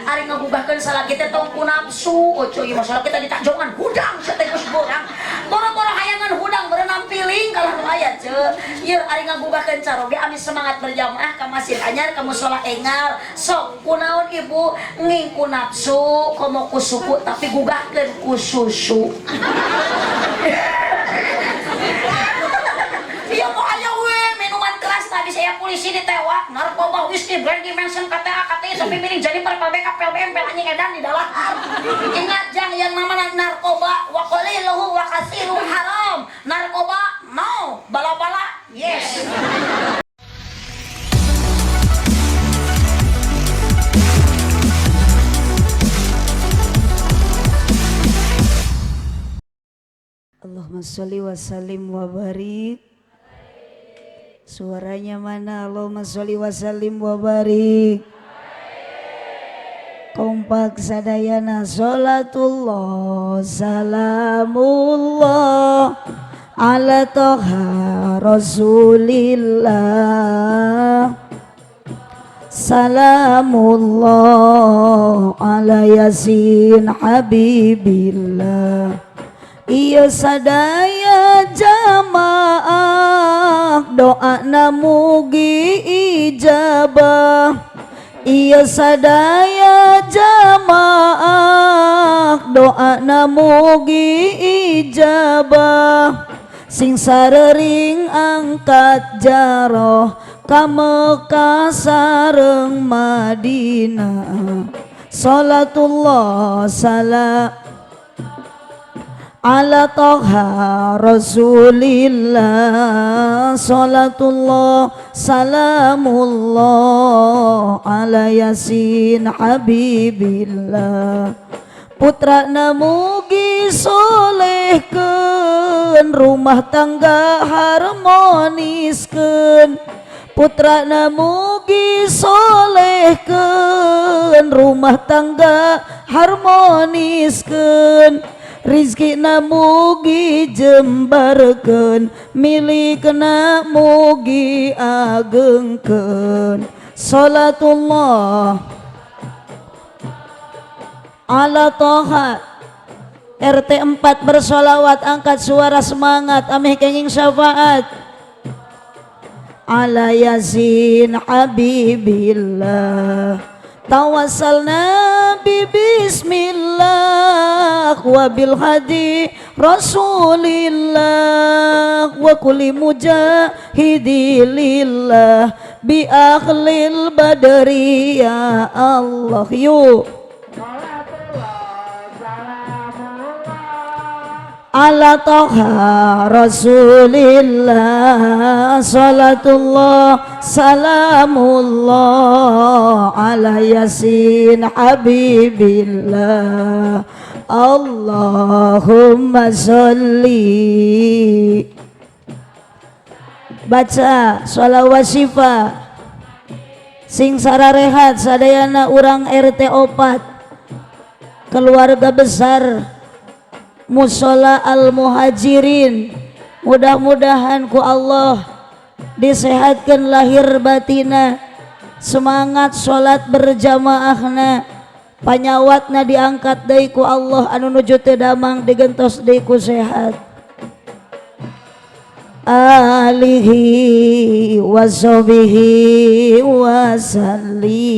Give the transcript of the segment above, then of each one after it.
Ari ngagugahkeun salaki teh tong ku nafsu. Oh cuy, masalah kita ditakjongan hudang sia teh geus borang. Boro-boro hayangan hudang berenang piling kalah nu aya ceu. Ieu ari ngagugahkeun caroge ami semangat berjamaah ka masjid anyar ka musala engal. Sok kunaon ibu nging ku nafsu komo ku suku tapi gugahkeun ku susu. Iya mau aya we minuman keras tadi saya polisi ditewak narkoba whisky brandy mansion KTA KTI sampai miring jadi per PBK PLBM pel anjing edan di dalam. Ingat jang yang namanya narkoba wa qaliluhu wa katsiru haram. Narkoba no, bala-bala yes. Allahumma sholli wa sallim wa barik. Suaranya mana? Allahumma sholli wa sallim wa barik. Kompak sadayana sholatullah salamullah ala toha rasulillah salamullah ala yasin habibillah. Iya sadaya jamaah doa mugi ijabah. Iya sadaya jamaah doa mugi ijabah. Sing sarering angkat jaroh ka Mekah sareng Madinah. Salatullah salam ala toha rasulillah. Salatullah salamullah ala yasin habibillah. Putra mugi solehkeun rumah tangga harmoniskeun. Putra mugi solehkeun rumah tangga harmoniskeun. Rizki mugi jembarkeun milikna mugi agengkeun. Salatullah ala toha. RT 4 bersolawat angkat suara semangat ameh kenging syafaat ala yasin habibillah. Tawassalna bi bismillah wa bil hadi rasulillah wa kulli mujahidi lillah bi akhlil badri ya Allah. Yuk ala toha rasulillah. Salatullah salamullah ala yasin habibillah. Allahumma sholli. Baca sholawat syifa sing sararehat sadayana urang RT 4 keluarga besar Musola Al Muhajirin. Mudah-mudahan ku Allah disehatkan lahir batina, semangat salat berjamaahna, panyawatna diangkat deui ku Allah anu nuju teu damang digentos deui ku sehat. Alihi washabihi wasallim.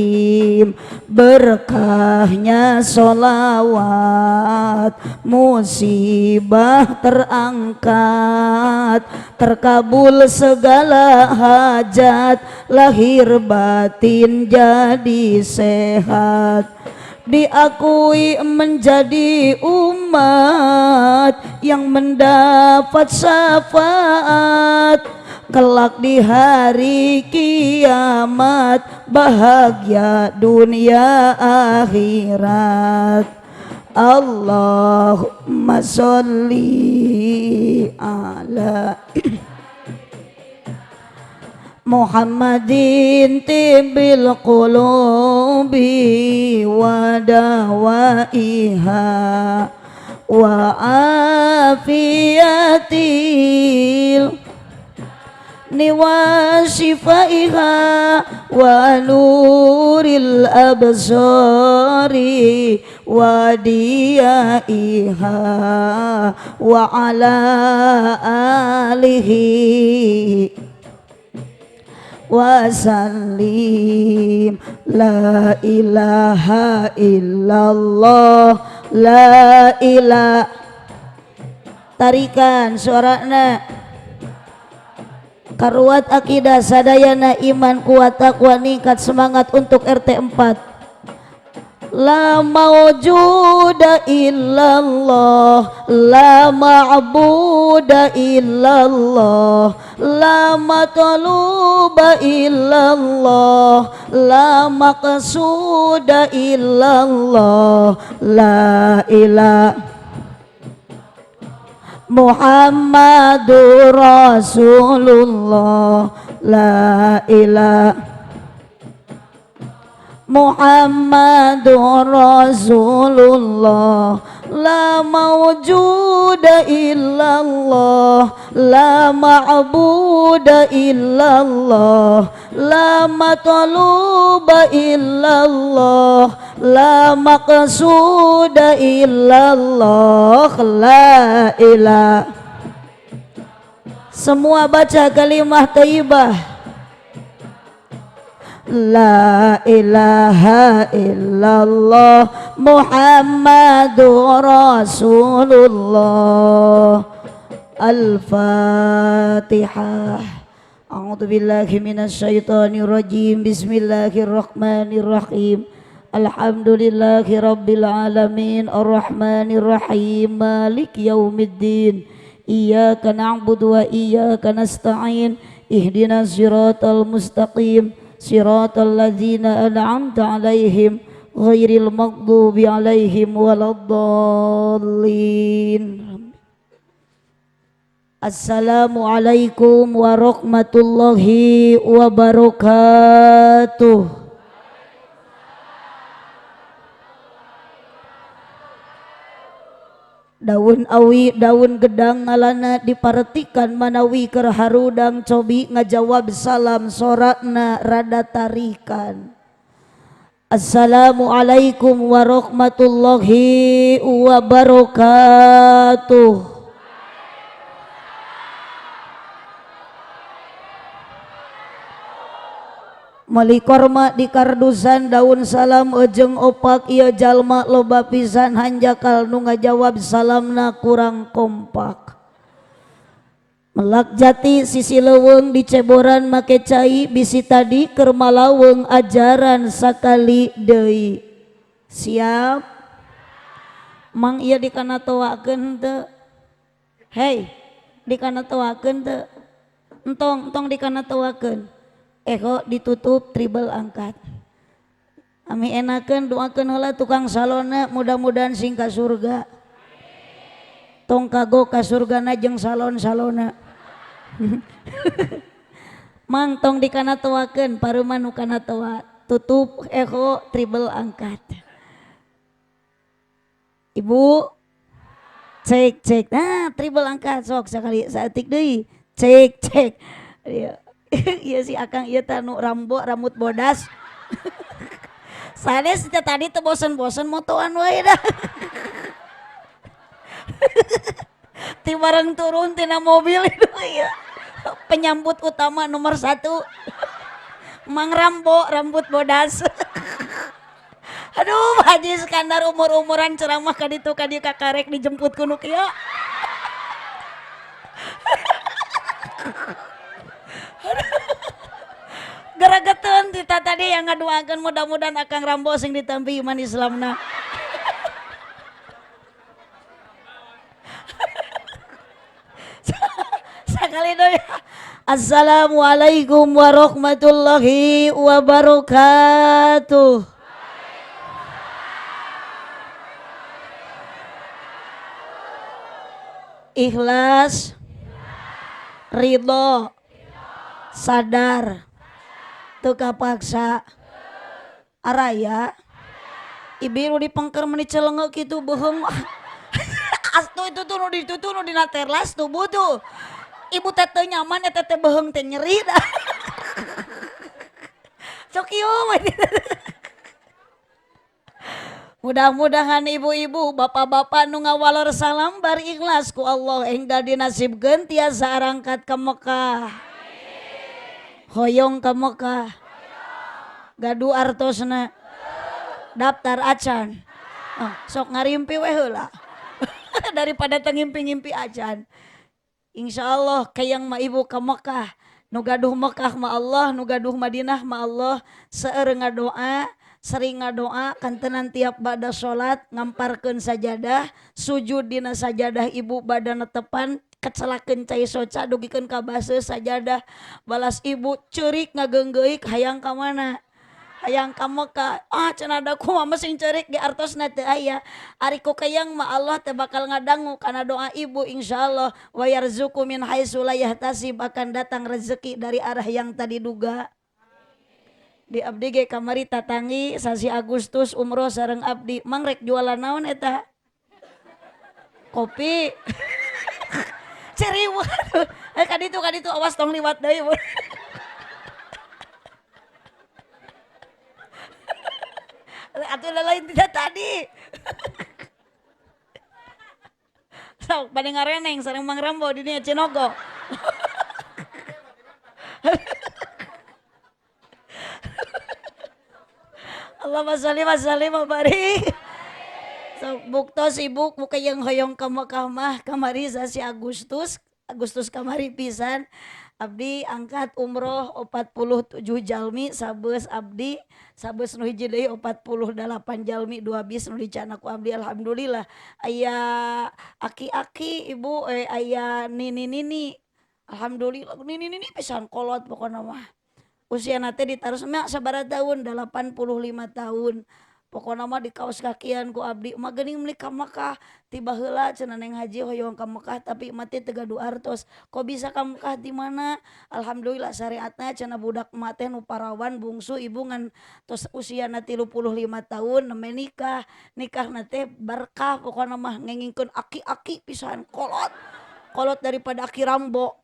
Berkahnya sholawat musibah terangkat, terkabul segala hajat, lahir batin jadi sehat, diakui menjadi umat yang mendapat syafaat kelak di hari kiamat, bahagia dunia akhirat. Allahumma sholli ala Muhammadin tibil qulubi wa dawaiha wa afiyatil wa shifaiha wa nuril absari wa diyaiha wa ala alihi wa sallim. La ilaha illallah, la ilaha. Tarikan suarana karuat akidah sadayana iman kuat takwa ningkat semangat untuk RT 4. La mawjuda illallah, la ma'buda illallah, la matluba illallah, la maqsuda illallah, la ilaha Muhammadur Rasulullah, la ilaha Muhammadur Rasulullah, la mawjuda illallah, la ma'buda illallah, la matluba illallah, la maqsuda illallah, la ilaha. Semua baca kalimah thayyibah. La ilaha illallah Muhammadur Rasulullah. Al-Fatihah. A'udzu billahi minasyaitonir rajim. Bismillahirrahmanirrahim. Alhamdulillahi rabbil alamin arrahmanir rahim maliki yaumiddin. Iyyaka na'budu wa iyyaka nasta'in. Ihdinas siratal mustaqim. Siratal ladzina an'amta 'alaihim ghairil maghdubi 'alaihim waladdallin. Assalamualaikum warahmatullahi wabarakatuh. Daun awi daun gedang ngalana dipartikan manawi keur harudang cobi ngajawab salam sorakna rada tarikan. Assalamualaikum warahmatullahi wabarakatuh. Meuli korma di kardusan daun salam ejeng opak ieu jalma loba pisan hanjakal nu ngajawab salamna kurang kompak. Melak jati sisi leuweung diceboran make cai bisi tadi keur malaweng ajaran sakali deui. Siap? Mang ieu dikanatoakeun teu? Hei, dikanatoakeun teu? Entong, entong dikanatoakeun. Eko ditutup tribal angkat. Ami enakeun doakeun heula tukang salonna mudah-mudahan sing ka surga. Tong kago ka surgana jeung salon-salonna. Mang tong dikanatoakeun pareuman nu kanatoa. Tutup eko tribal angkat. Ibu cek cek. Nah, tribal angkat sok sakali saeutik deui. Cek cek. Iya. Iya si akang ieu tah nu rambo rambut bodas. Sanes teh tadi teh bosen-bosen motoan wae dah. Ti bareng turun tina mobil itu iya. Penyambut utama nomor 1. Mang Rambo rambut bodas. Aduh Haji Iskandar umur-umuran ceramah ka ditu ka dieu kakarek dijemput ku nu kieu. Gerageteun tita tadi yang ngadoakeun mudah-mudahan Akang Rambo sing ditampi iman Islamna. Sakali deui. Assalamualaikum warahmatullahi wabarakatuh. Ikhlas, ridho, sadar, teu kapaksa, araya, ibi nu dipengker meni celenge kitu beuheung. Astu itu tuh nu ditutu nu dina terlas tubuh tuh. Ibu teh teu nyaman eta teh beuheung teh nyeri dah. Sok ieu mah. Mudah-mudahan ibu-ibu, bapak-bapak nu ngawalor salam bar ikhlas ku Allah enggal dinasibkeun tiasa arangkat ka Mekah. Hoyong ka Mekah. Gaduh artosna. Daftar acan. Oh, sok ngarimpi we heula. Daripada teu ngimpi-ngimpi acan. Insyaallah kayang ma ibu ka Mekah. Nu gaduh Mekah ma Allah, nu gaduh Madinah ma Allah, seueur ngadoa, sering ngadoa kantenan tiap bada salat ngamparkeun sajadah, sujud dina sajadah ibu badana tepan, kecelakeun cai soca dugikeun ka baseuh sajadah, balas ibu ceurik ngageunggeuk hayang ka mana? Hayang ka Mekah. Ah cenah da kumaha mah sing ceurik ge artosna teu aya. Ari ku kayang mah Allah teh bakal ngadangu kana doa ibu insyaallah, wa yarzuqu min haitsu la yahtasib, akan datang rezeki dari arah yang tadi duga. Di abdi ge kamari tatangi sasi Agustus umroh sareng abdi, mang rek jualan naon eta? Kopi. Ceriweuh. Kaditu awas tong liwat deui. Atuh lain tidak tadi. Sok bade ngareneng sareng Mang Rambo di dinya Cinogo. Allahumma sholli wa sallim wa barik. So, buktos ibu buka yang hoyong ka Mekah mah kamari sasi Agustus, Agustus kamari pisan. Abdi angkat umroh 47 jalmi sabeus abdi, sabeus nu hiji deui 48 jalmi dua bis nu dicana ku abdi alhamdulillah. Aya aki-aki ibu, aya nini-nini. Alhamdulillah nini-nini pisan kolot pokona mah. Usiana teh ditaros nya sabaraha tahun? 85 tahun. Pokona mah di kaos kakian ku abdi mah geuning meuli ka Mekah. Tiba heula cenah Neng Haji hoyong ka Mekah tapi mah teh teu gaduh artos. Kok bisa ka Mekah di mana? Alhamdulillah syariatna cenah budak emak teh nu parawan bungsu ibu ngan tos usiana 35 tahun nembe nikah. Nikahna teh berkah pokona mah ngengingkeun aki-aki pisan kolot. Kolot daripada aki Rambo.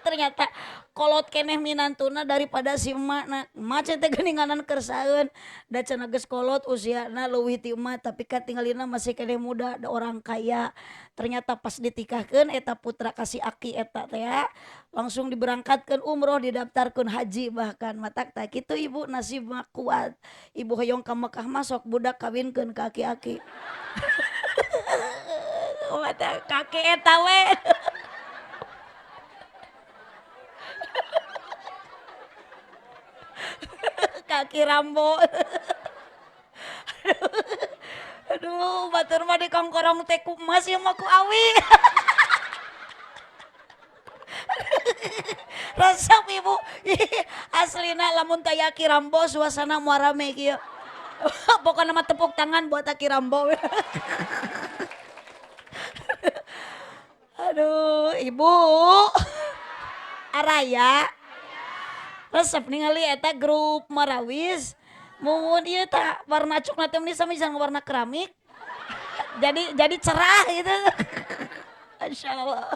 Ternyata kolot keneh minantuna daripada si emak. Emak teh geuninganan kersaeun da cenah geus kolot usiana leuwih ti emak tapi katingalina masih keneh muda da orang kaya. Ternyata pas ditikahkeun eta putra ka si aki eta teh langsung diberangkatkeun umroh, didaftarkeun haji bahkan. Matak tah kitu ibu nasib mah kuat. Ibu hoyong ka Mekah mah sok budak kawinkeun ka aki-aki. Mata kaki eta we. Kaki Rambo. Aduh, batur mah di kongkorong teh ku emas ieu mah ku awi. Resep ibu. Aslina lamun taya Aki Rambo suasana moal rame kieu. Pokona mah tepuk tangan buat Aki Rambo. Aduh, ibu. Araya. Resep ningali eta grup Marawis. Muhun ieu tah warna cukna teh meni sami sareng warna keramik. Jadi cerah gitu. Masyaallah.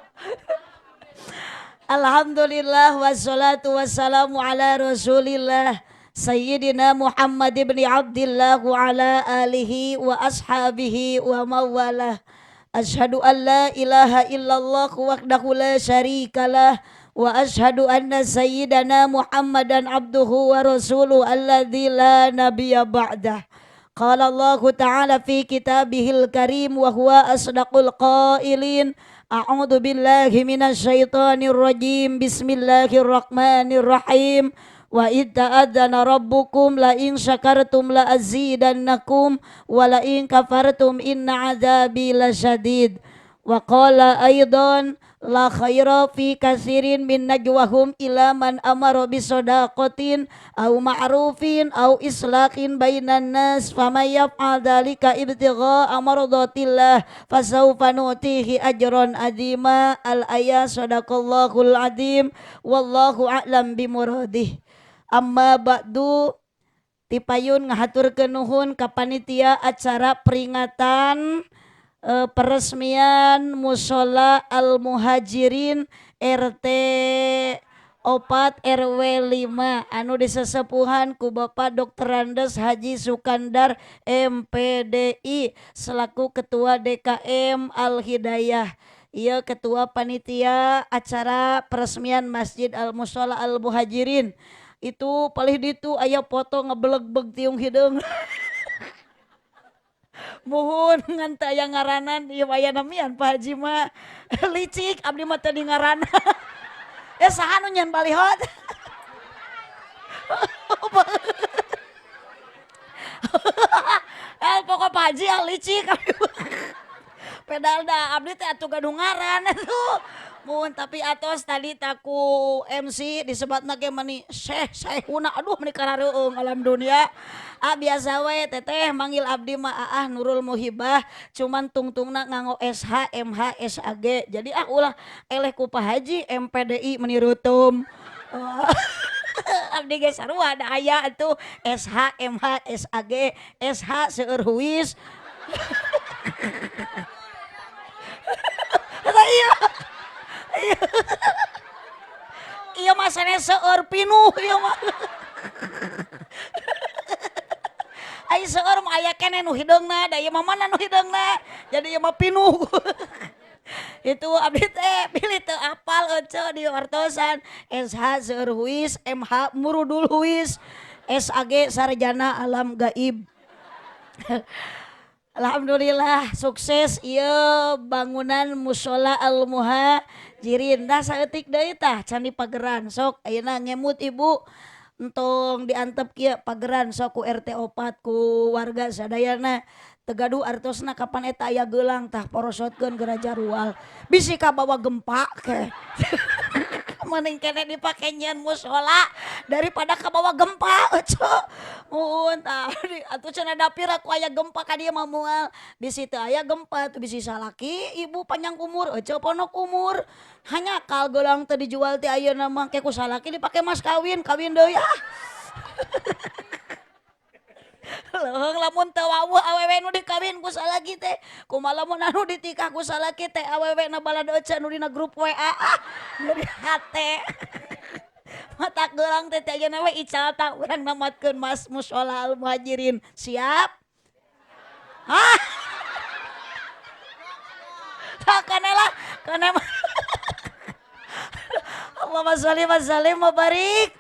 Alhamdulillah wassalatu wassalamu ala Rasulillah Sayyidina Muhammad ibn Abdillah wa ala alihi wa ashabihi wa mawalah. Asyhadu an la ilaha illallah wahdahu la syarikalah wa asyhadu anna sayyidana Muhammadan abduhu wa rasuluhu alladzi la nabiyya ba'dah. Qala Allah ta'ala fi kitabihil karim wa huwa asdaqul qailin. A'udzu billahi minasyaitonir rajim. Bismillahirrahmanirrahim. Wa id ta'adzana rabbukum la in syakartum la azidannakum wa la in kafartum inna adzabi lasyadid. Wa qala aidan la khaira fi katsirin min najwahum ila man amara bisadaqatin aw ma'rufin aw islahin bainan nas faman yaf'al dzalika ibtigha'a mardatillah fasawfa nu'tihi ajran azima. Al ayat. Sadaqallahul azim wallahu a'lam bimuradih. Amma ba'du, tipayun ngahaturkeun nuhun ka panitia acara peringatan Peresmian Musola Al Muhajirin RT 4 RW 5 anu disesepuhan ku Bapak Dr. Andes Haji Sukandar MPDI selaku Ketua DKM Al Hidayah. Ia ketua panitia acara peresmian Masjid Al Musola Al Muhajirin. Itu paling ditu aya foto ngebelegbeg tiung hideung. Muhun ngan teu aya ngaranan ieu aya namian Pak Haji mah. Licik abdi mah teu di ngaran. Saha nu nyeun balihot? Pokok Pak Haji ah licik. Pedal da abdi teh atuh gaduh ngaran atuh. Mun tapi atos tadi taku MC disebatna ge mani Syekh Syekhuna, aduh meni karareueung alam dunia. Ah biasa we teteh manggil abdi mah Aah Nurul Muhibah, cuman tungtungna nganggo SH MH SAG. Jadi ah ulah eleh ku Pak Haji MPDI meni reuteum. Abdi ge sarua da aya atuh SH MH SAG, SH seueur huis. Eta iya. Iya. Iya mah sanes seueur pinuh ieu mah. Ai seueur mah aya keneh nu hideungna, da ieu mah mana nu hideungna. Jadi ieu mah pinuh. Itu abdi teh pilih teu apal ece di wartosan. SH seueur huis, MH murudul huis, SAG sarjana alam gaib. Alhamdulillah sukses ieu bangunan Musola Al Muhajirin. Tah saeutik deui tah candi pageran sok ayeuna ngemut ibu entong diantep kieu pageran sok ku RT 4 ku warga sadayana. Teu gaduh artosna kapan eta aya geulang tah porosotkeun geura jarual. Bisi kabawa gempa ke. Mending kene dipake nyieun musola daripada kabawa gempa ece. Muhun tah atuh cenah dapir aku aya gempa ka dieu mah moal. Bisi teu aya gempa tuh bisi salaki ibu panjang umur ece pondok umur. Hanya kal geulang teu dijual teh ayeuna mah ke ku salaki dipake mas kawin, kawin deui ah. Leuheung lamun teu wawuh awewe nu dikawin ku salaki teh. Kumaha lamun anu ditikah ku salaki teh awewe na balad ece nu dina grup WA ah nyeri hate. Mata geulang teh ayeuna we ical tah urang namatkeun mas Musola Al Muhajirin. Siap? Hah? Tah kana lah, kana mah. Allahumma sholli wa sallim wa barik.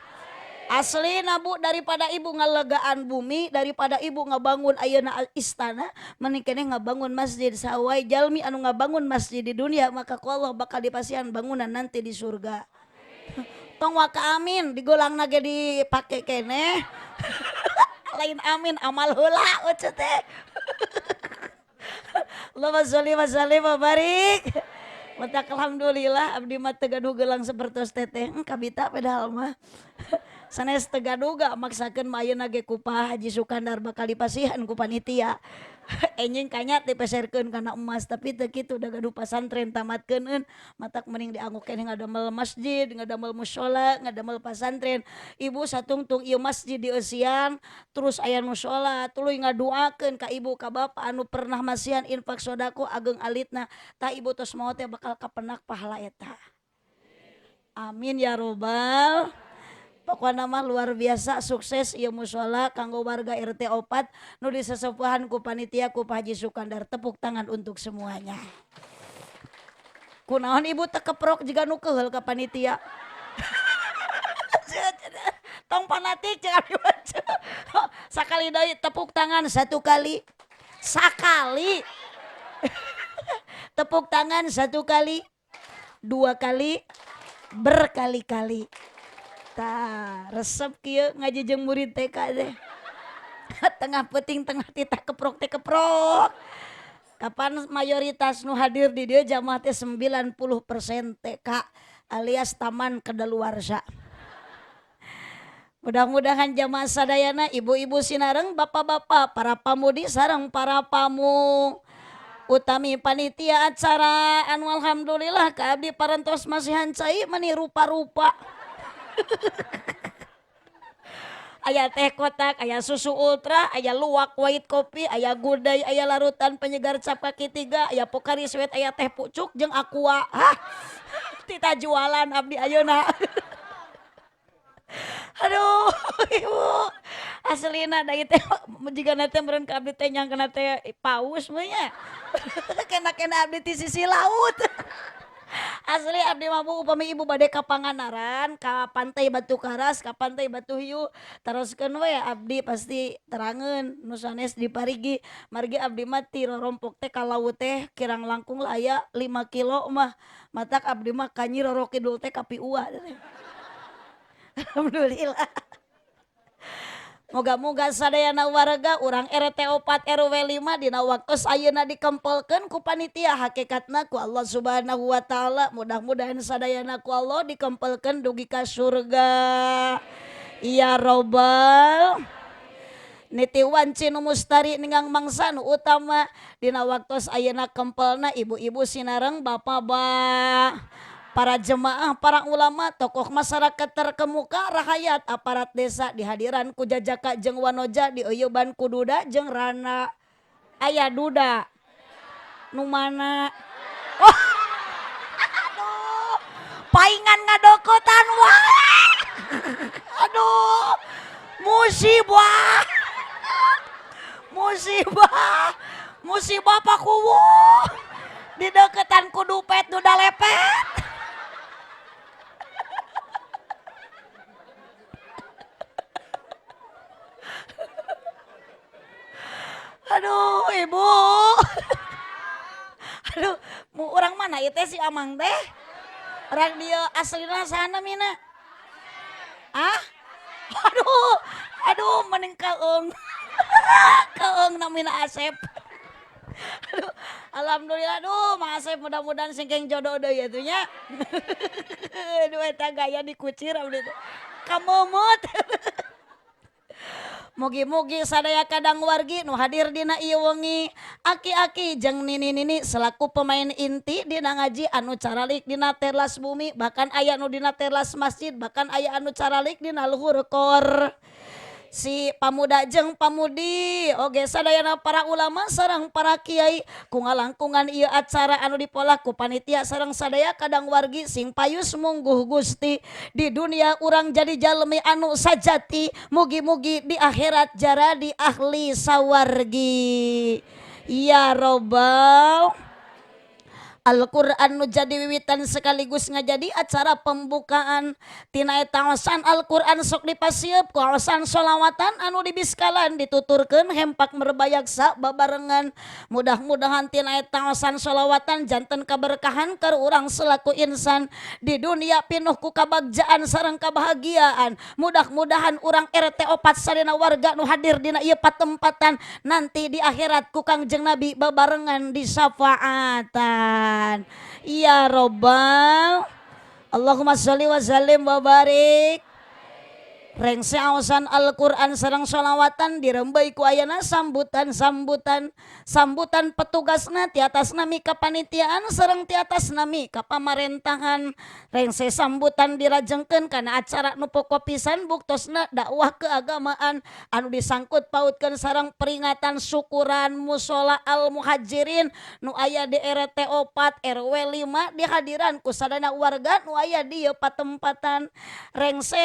Asli nabu daripada ibu ngalegaan bumi, daripada ibu ngabangun ayeuna istana, mending keneh ngabangun masjid. Sawai jalmi anu ngabangun masjid di dunia, maka ku Allah bakal dipasihan bangunan nanti di surga. Tong waka amin, digolangna ge dipake keneh. Lain amin amal heula ece teh. Allahumma sholli wa sallim wa barik. Matak alhamdulillah abdi mah teu gaduh geulang sapertos teteh, kabita padahal mah. Sanes teu gaduh maksakeun mah ayeuna ge ku Pak Haji Sukandar bakal dipasihan ku panitia. Enjing kanya dipeserkeun kana emas tapi teu kitu da gaduh pasantren tamatkeun matak mending dianggo keneh ngadamel masjid, ngadamel mushola, ngadamel pasantren. Ibu satungtung ieu masjid dieusian terus aya mushola tuluy ngaduakeun ka ibu ka bapa anu pernah masihan infak sedekah ageng alitna tah ibu tos maot teh bakal kapenak pahala eta. Amin ya robbal. Pokokna mah luar biasa sukses ieu mushola kanggo warga RT 4 nu disesepuhan ku panitia ku Pak Haji Sukandar. Tepuk tangan untuk semuanya. Kunaon ibu teu keprok jiga nu keheul ka panitia. Tong fanatik jeung abdi mah. Sakali deui tepuk tangan satu kali. Sakali. Tepuk tangan satu kali, dua kali, berkali-kali. Tah, resep kieu ngaji jeung murid TK teh. Tengah peuting tengah titah keprok teh keprok. Kapan mayoritas nu hadir di dieu jamaah teh 90% TK alias taman kedaluwarsa. Mudah-mudahan jamaah sadayana ibu-ibu sinareng bapak-bapak para pamudi sareng para pamu utami panitia acara anu alhamdulillah ka abdi parantos masihan cai meni rupa-rupa. Aya teh kotak, aya susu ultra, aya luwak white kopi, aya gudai, aya larutan penyegar cap kaki tiga, aya Pocari Sweat, aya teh pucuk jeung aqua. Hah? Tita jualan abdi ayeuna. Aduh, ibu. Aslina da ieu teh jigana teh meureun ka abdi teh nyangkana teh paus mah nya. Kena-kena abdi ti sisi laut. Asli abdi mah bu upami ibu bade ka Pangandaran, ka Pantai Batu Karas, ka Pantai Batu Hiu, teruskeun we abdi pasti terangeun nu sanes di Parigi. Margi abdi mah ti rorompok teh ka laut teh kirang langkung lah aya 5 kilo mah. Matak abdi mah ka Nyi Roro Kidul teh ka Piua. Alhamdulillah. Moga-moga sadayana warga urang RT 4 RW 5 dina waktos ayeuna dikempelkeun ku panitia hakikatna ku Allah Subhanahu wa taala. Mudah-mudahan sadayana ku Allah dikempelkeun dugi ka surga. Ya robbal niti wanci nu mustari ninggang mangsa nu utama dina waktos ayeuna kempelna ibu-ibu sinareng bapak-bapak, para jemaah, para ulama, tokoh masyarakat terkemuka, rahayat, aparat desa dihadiran ku jajaka jeung wanoja dieuyeban ku duda jeung rana. Aya duda nu mana? Oh. Aduh, paingan ngadokotan wae. Aduh, musibah. Musibah. Musibah Pak Kuwu. Dideketan ku dupet duda lepet. Aduh ibu. Aduh, mau orang mana ieu teh si Amang teh? Orang dia aslina sana mina. Ah? Aduh, aduh mending kaeung. Kaeung namina Asep. Aduh, alhamdulillah aduh Mang Asep mudah-mudahan singkeng jodoh deui atuh nya. Aduh eta gaya dikucir abdi teh. Kamomot. Mugi-mugi sadaya kadang wargi nu hadir dina ieu wengi, aki-aki jeung nini-nini selaku pemain inti dina ngaji anu caralik dina teras bumi, bahkan aya nu dina teras masjid, bahkan aya anu caralik dina luhur kor. Si pamuda jeung pamudi oge sadayana para ulama sareng para kiai ku ngalangkungan ieu acara anu dipolah ku panitia sareng sadaya kadang wargi sing payus mungguh Gusti di dunia urang jadi jalmi anu sajati, mugi-mugi di akhirat jaradi ahli sawargi ya robbal. Al-Qur'an nu jadi wiwitan sekaligus ngajadi acara pembukaan tina eta aosan Al-Qur'an sok dipasieup ku aosan sholawatan anu dibiskalan dituturkeun hempak merbayaksa babarengan. Mudah-mudahan tina eta aosan sholawatan janten kaberkahan keur urang selaku insan di dunia pinuh ku kabagjaan sareng kabahagiaan. Mudah-mudahan urang RT 4 sadayana warga nu hadir dina ieu patempatan nanti di akhirat ku Kangjeng Nabi babarengan disafaatan. Ya robbal Allahumma sholli wa sallim wa barik. Rengse aosan Al-Qur'an sareng sholawatan dirembei ku ayana sambutan-sambutan, sambutan petugasna ti atas nami kapanitiaan sareng ti atas nami kapamarentahan. Rengse sambutan dirajengkeun kana acara nu pokok pisan buktosna dakwah keagamaan anu disangkut pautkeun sareng peringatan syukuran mushola Al Muhajirin nu aya di RT 4 RW 5 dihadiran ku sadana warga nu aya di ieu patempatan. Rengse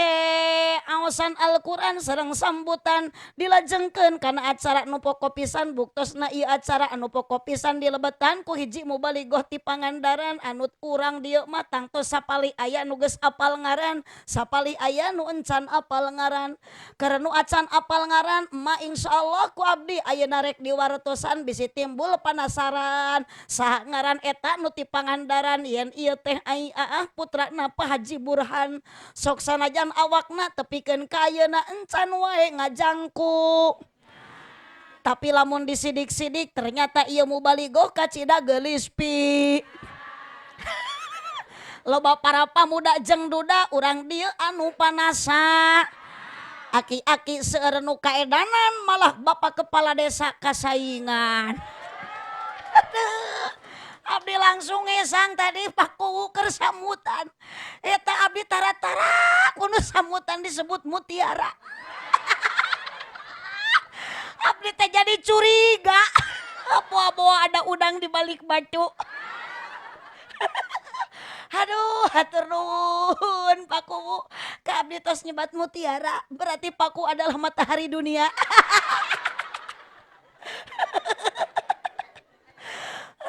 aosan Al-Qur'an sareng sambutan dilajengkeun kana acara nu pokok pisan buktosna ieu acara anu pokok pisan dilebetan ku hiji mubalighah ti Pangandaran anu urang dieu mah tangtos sapali aya nu geus apal ngaran, sapali aya nu encan apal ngaran. Keur nu acan apal ngaran emak insyaallah ku abdi ayeuna rek diwartosan bisi timbul panasaran saha ngaran eta nu ti Pangandaran yen ieu teh ai aah putrana Pak Haji Burhan sok sanajan awakna tepikeun ka ayeuna encan wae ngajangku. Tapi lamun disidik-sidik ternyata ieu mubalighah kacida geulis pi. Loba para pamuda jeung duda urang dieu anu panasa. Aki-aki seueur nu kaedanan malah bapak kepala desa kasaingan. Abdi langsung ngesang tadi Pak Kuwu keur sambutan. Eta abdi tara-tara kudu sambutan disebut mutiara. Abdi teh jadi curiga. Bawa-bawa ada udang di balik batu. Aduh, hatur nuhun Pak Kuwu. Ka abdi tos nyebat mutiara, berarti Pak Kuwu adalah matahari dunia.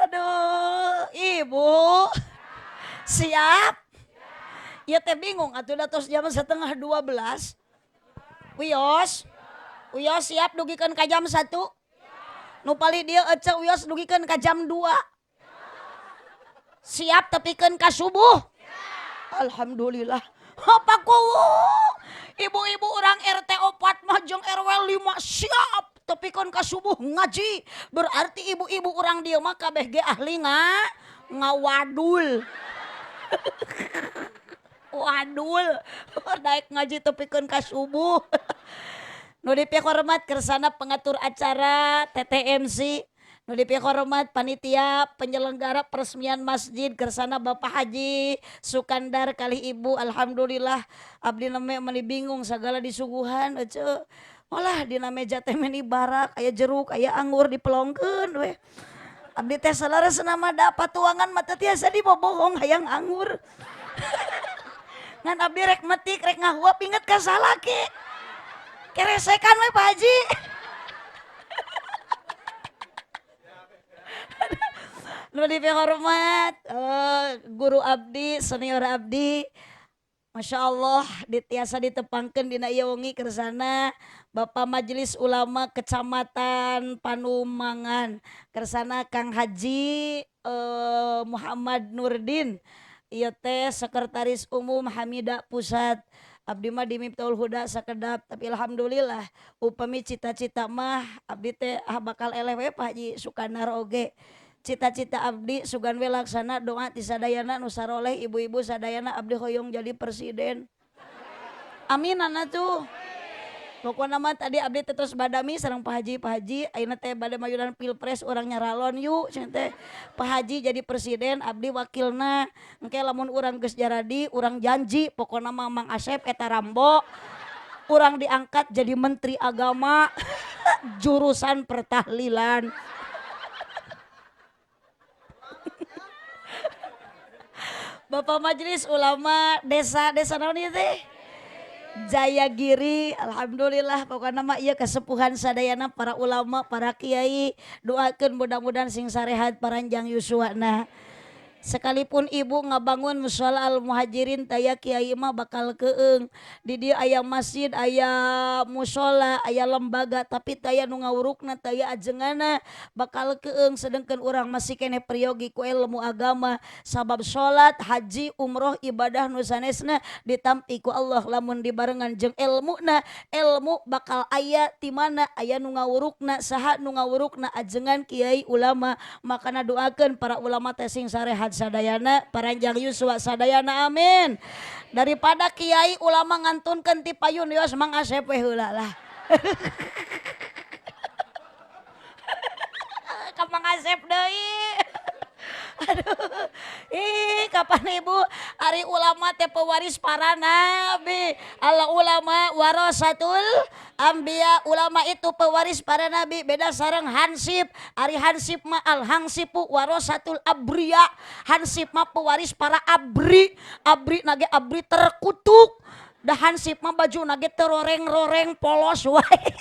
Aduh, Ibu. Siap? Ya teh bingung atuh da tos jam 11:30. Wios. Wios siap dugikeun ka jam 1. Nu palih dieu ece wios dugikeun ka jam 2. Siap tepikeun ka subuh. Alhamdulillah. Pak Kuwu. Ibu-ibu orang RT 4 mah jeung RW 5 siap tepikeun ka subuh ngaji. Berarti ibu-ibu orang dieu mah kabeh ge ahli ngawadul. Wadul. Daek ngaji tepikeun ka subuh. Nu dipihormat kersana pengatur acara TTMC, nu dipihormat panitia penyelenggara peresmian masjid kersana Bapak Haji Sukandar kali Ibu. Alhamdulillah abdi name meni bingung segala disuguhan ece. Malah dina meja teh meni barak aya jeruk aya anggur dipelongkeun we. Abdi teh salaresna mah da patuangan mah teu tiasa dibobohong hayang anggur. Ngan abdi rek metik rek ngahuap inget ka salaki. Keresekan we Pak Haji. Nu dipihormat guru abdi, senior abdi, Masya Allah ditiasa ditepangkeun dina ieu wengi kersana Bapak Majelis Ulama Kecamatan Panumangan, kersana Kang Haji Muhammad Nurdin, ieu teh Sekretaris Umum Hamida Pusat. Abdi mah di Miftahul Huda sakedap, tapi alhamdulillah upami cita-cita mah abdi teh bakal eleh we Pak Haji Sukandar oge. Cita-cita abdi sugan we laksana doa ti sadayana nu saroleh ibu-ibu sadayana abdi hoyong jadi presiden. Amin atuh. Pokona mah tadi abdi teh tos badami sareng Pak Haji, Pak Haji ayeuna teh bade mayunan pilpres urang nyaralon yuk cenah teh. Pak Haji jadi presiden abdi wakilna. Engke lamun urang geus jaradi urang janji pokona mah Mang Asep eta Rambo urang diangkat jadi menteri agama jurusan pertahlilan. Bapak Majelis Ulama Desa, desa naon ieu teh? Jayagiri, alhamdulillah pokokna mah ieu kesepuhan sadayana para ulama, para kiai, doakeun mudah-mudahan sing sarehat paranjang yuswana. Sekalipun ibu ngabangun mushola Al Muhajirin taya kiai mah bakal keung. Di dieu aya masjid, aya mushola, aya lembaga tapi taya nu ngawurukna, taya ajenganna bakal keung. Sedengkeun urang masih keneh priyogi ku ilmu agama sabab salat, haji, umroh, ibadah nu sanesna ditampi ku Allah lamun dibarengan jeung ilmuna. Ilmu bakal aya ti mana aya nu ngawurukna, saha nu ngawurukna ajengan kiai ulama. Makana doakeun para ulama teh sing sarehat sadayana, paranjang yuswa sadayana, amin. Daripada kiai ulama ngantunkeun ti payun yos Mang Asep we heula lah. Ka Mang Asep deui. Aduh, ih kapan ibu ari ulama teh pewaris para nabi. Al ulama warasatul anbiya, ulama itu pewaris para nabi. Beda sareng hansip, ari hansip mah al hangsipu warasatul abriya. Hansip mah pewaris para abri, abri nage abri terkutuk. Dah hansip mah baju nage teroreng-roreng polos wae.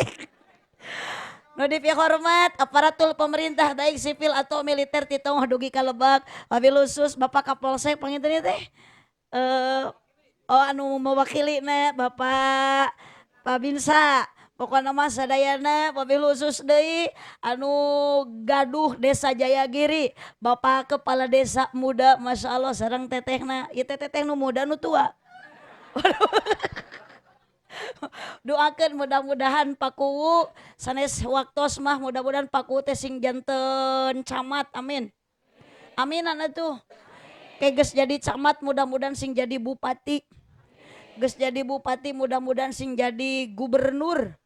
Nu dipihormat aparatur pemerintah baik sipil atau militer ti tonggoh dugi ka lebak, wabil khusus Bapak Kapolsek panginten teh. Oh anu mewakili na Bapak Babinsa. Pokona mah sadayana wabil khusus deui anu gaduh Desa Jayagiri, Bapak Kepala Desa Muda Masya Allah sareng tetehna. Ieu teh teteh nu muda nu tua. Doakeun mudah-mudahan Pak Kuwu sanes waktos mah mudah-mudahan Pak Kuwu teh sing janten camat, amin. Amin atuh. Ke geus jadi camat mudah-mudahan sing jadi bupati. Geus jadi bupati mudah-mudahan sing jadi gubernur.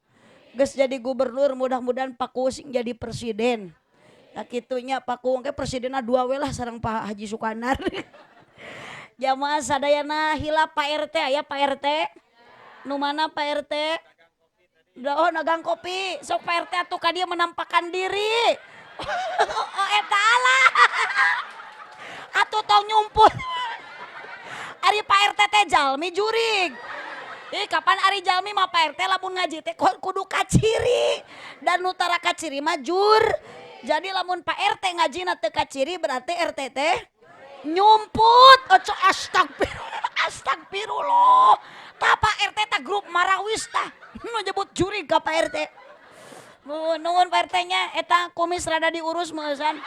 Geus jadi gubernur mudah-mudahan Pak Kuwu sing jadi presiden. Nah kitunya Pak Kuwu ke presidenna dua we lah sareng Pak Haji Sukandar. Jamaah sadayana hilap Pak RT aya Pak RT. Nu mana Pak RT? Oh, nagang kopi. Sok Pak RT atuh ka dieu menampakkan diri. Oh, eta alah. Atuh tong nyumput. Ari Pak RT teh jalmi jurig. Ih, kapan ari jalmi mah Pak RT lamun ngaji teh kudu kaciri. Dan nu tara kaciri mah jur. Jadi lamun Pak RT ngajina teu kaciri berarti RT teh nyumput. Oco astagfirullah. Astagfirullah. Tah Pak RT tah grup marawis tah. Nu nyebut jurig ka Pak RT. Nuhun Pak RT nya eta kumis rada diurus meusan.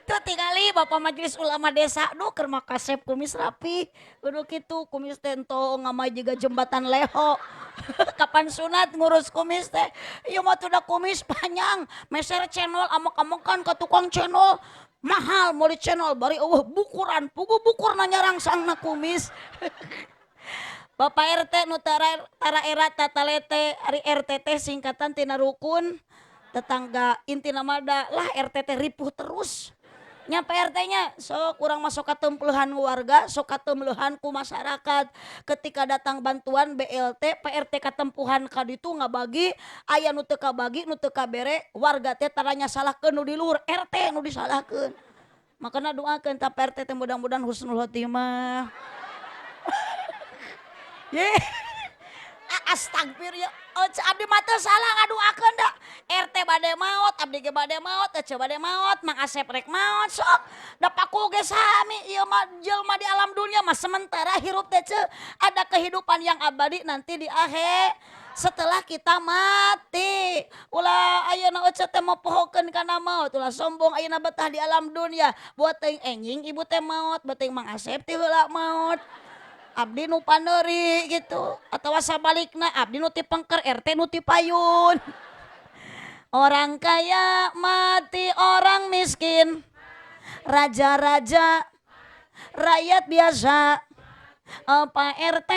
Tuh tingali Bapak Majelis Ulama Desa, duh keur mah kasep kumis rapi. Kudu kitu kumis teh entong ngamai jiga jembatan leho. Kapan sunat ngurus kumis teh? Ieu mah tuh da kumis panjang, meser channel amok-amokan ka tukang channel. Mahal meuli channel bari eueuh bukuran, puguh bukurna nyarangsangna kumis. Bapak RT nu tara tara era tatalete, ari RT teh singkatan tina rukun tetangga, intina mah da lah RT teh ripuh terus. Nya Pak RT nya sok urang mah sok katempleuhan warga, sok katemleuhan ku masyarakat. Ketika datang bantuan BLT, Pak RT katempuhan ka ditu ngabagi, aya nu teu kabagi, nu teu kabere, warga teh tara nyasalahkeun nu di luhur, RT nu disalahkeun. Makana doakeun ta Pak RT teh mudah-mudahan husnul khotimah. Ye. Astagfir ya. Abdi mah teu salah ngadoakeun da. RT bade maot, abdi ge bade maot, ece bade maot, Mang Asep rek maot sok. Da paku ge sami ieu mah jelema di alam dunia mah sementara hirup teh ceu. Ada kehidupan yang abadi nanti di akhir setelah kita mati. Ulah ayeuna ece teh mopohokeun kana maot, ulah sombong ayeuna betah di alam dunia. Buat teuing enjing ibu teh maot, beuteung Mang Asep ti heula maot. Abdi nu paneuri gitu atawa sabalikna abdi nu ti pengker RT nu ti payun. Orang kaya mati orang miskin, raja-raja rakyat biasa, Pak RT,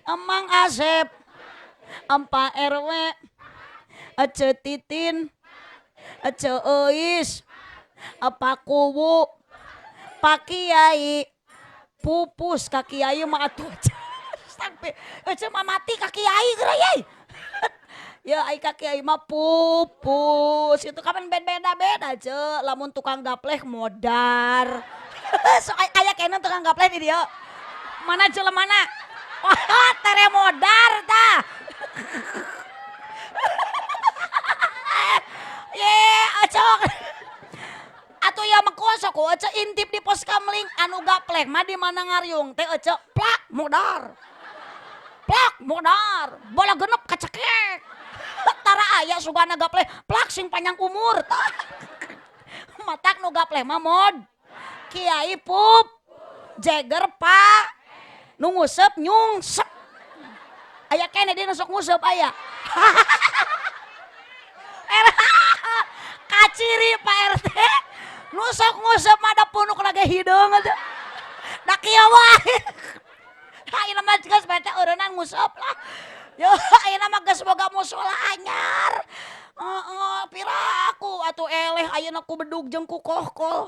Emang Asep, Pak RW, Ece Titin, Ece Euis, Pak Kuwu, Pak Kiai, pupus ka kiai mah atuh. Ece mah mati ka kiai geura yai. Ya ai ka kiai mah pupus. Itu kapan beda-beda ce, lamun tukang gapleh modar. So aya keneh tukang gapleh di dieu. Mana jelemana? Wah, tere modar tah. Ye, acok. Atuh ya mah sok ece intip di pos kamling anu gapleh mah di mana ngariung teh ece plak modar. Plak modar, bola genep kacekek. Tara aya sugana gapleh plak sing panjang umur tah. Matak nu gapleh mah mod. Kiai pup, jeger pak, nu nguseup nyungsep. Aya keneh dia nu sok nguseup aya. Kaciri Pak RT. Nu sok nguseup mah da punuk lagi hideung atuh. Da kieu wae. Ayeuna mah geus bae teh eureunnan nguseup lah. Yo ayeuna mah geus boga mushola anyar. Heeh, piraku atuh eleh ayeuna ku bedug jeung ku kohkol.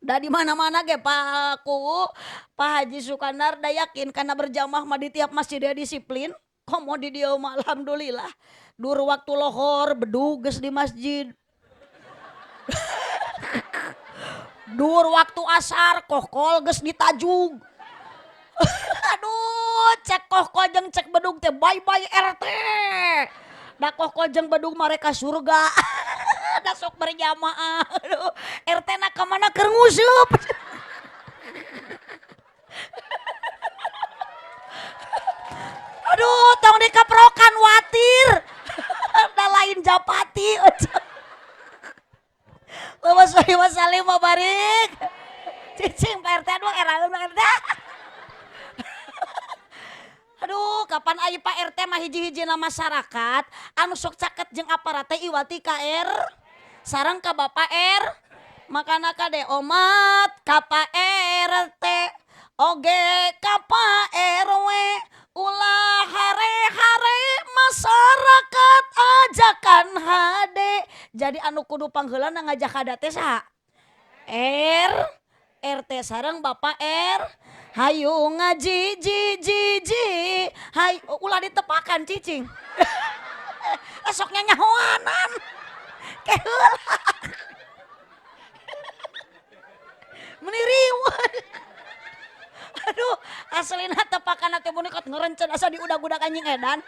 Da di mana-mana ge Pak Kuwu, Pak Haji Sukandar da yakin kana berjamaah mah di tiap masjid dia disiplin. Komo di dieu mah alhamdulillah. Dur waktu lohor bedug geus di masjid. Dur waktu asar kohkol geus ditajug. Aduh, cek kohkol jeung cek bedug teh bye bye RT. Da kohkol jeung bedug mereka surga. Da sok berjamaah. Aduh, RT na ka mana keur nguseup. Aduh, tong dikeprokan watir. Da lain japati. Allahumma sholli wa sallim wa barik. Cicing Pak RT aduh eraeun Pak RT. Aduh, kapan aya Pak RT mah hiji-hijina masyarakat anu sok caket jeung aparat teh iwati ka R sareng ka Bapak R. Makana kade omat ka Pak RT oge ka Pak RW ulah hare-hare masyarakat ajakan HD. Jadi anu kudu pangheulana ngajak HD teh saha? R, RT sareng Bapak R. Hayu ngaji ji ji ji hay, ulah ditepakan cicing. Esoknya nyahoanan keheula meni riweuh. Aduh, aslina tepakan teh mun ikot ngerencen asa diudag-udag anjing edan.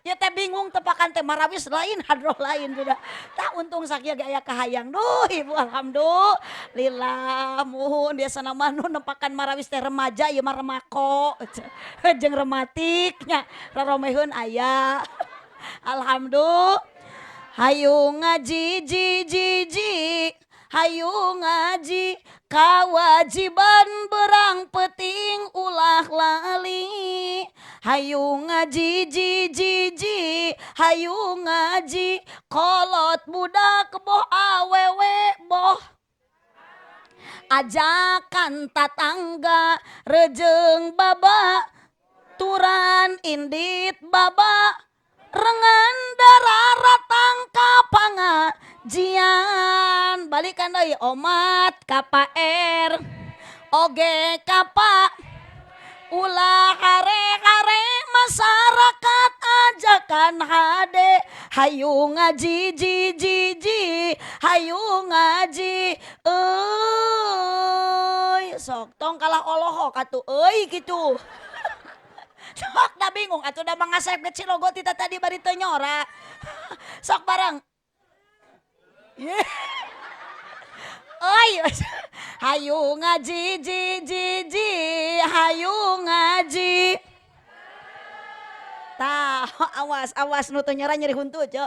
Ya teh bingung tepakan teh marawis lain hadroh lain sudah. Tak untung sakieu ge aya kahayang. Duh ibu alhamdulillah muhun biasana mah nu nepakan marawis teh remaja ieu mah remako jeung rematik nya roromeheun aya. Alhamdulillah. Hayu ngaji ji ji ji hayu ngaji kawajiban berang peting ulah lali. Hayu ngaji ji ji ji hayu ngaji kolot budak boh awewe boh ajakan tatangga rejeng baba turan indit baba rengan dararatang ka pangajian. Balikan deui omat ka Pak R oge ka Pak ulah hare-hare masyarakat ajakan hade. Hayu ngaji ji ji ji hayu ngaji euy sok tong kalah olohok atuh euy kitu. Sok da bingung atuh da mangasep ke Cilogo tita tadi bari teu nyora. Sok bareng. Euy hayu ngaji ji ji ji hayu ngaji. Tah awas awas nu teu nyora nyeri huntu ceu.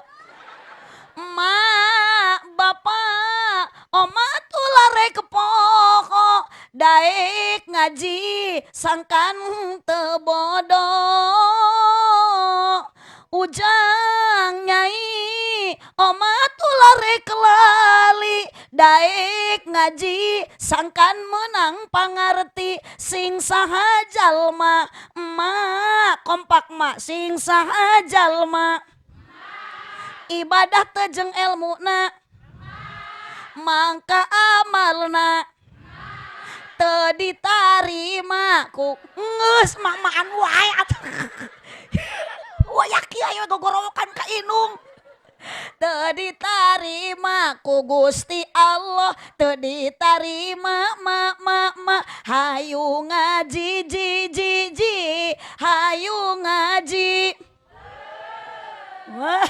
Emak bapak omat ulah rek pokok daek ngaji sangkan teu bodoh. Ujang nyai omat ulah rek lali daek ngaji sangkan menang pangarti sing saha jalma emak kompak mak sing saha jalma ibadah teu jeung elmuna mangka amalna teu ditarima ku geus mak-makan wae atuh. Wayak kieu gogorowokan ka inung. Teu ditarima ku Gusti Allah teu ditarima ma ma ma hayu ngaji ji ji ji hayu ngaji. Wah,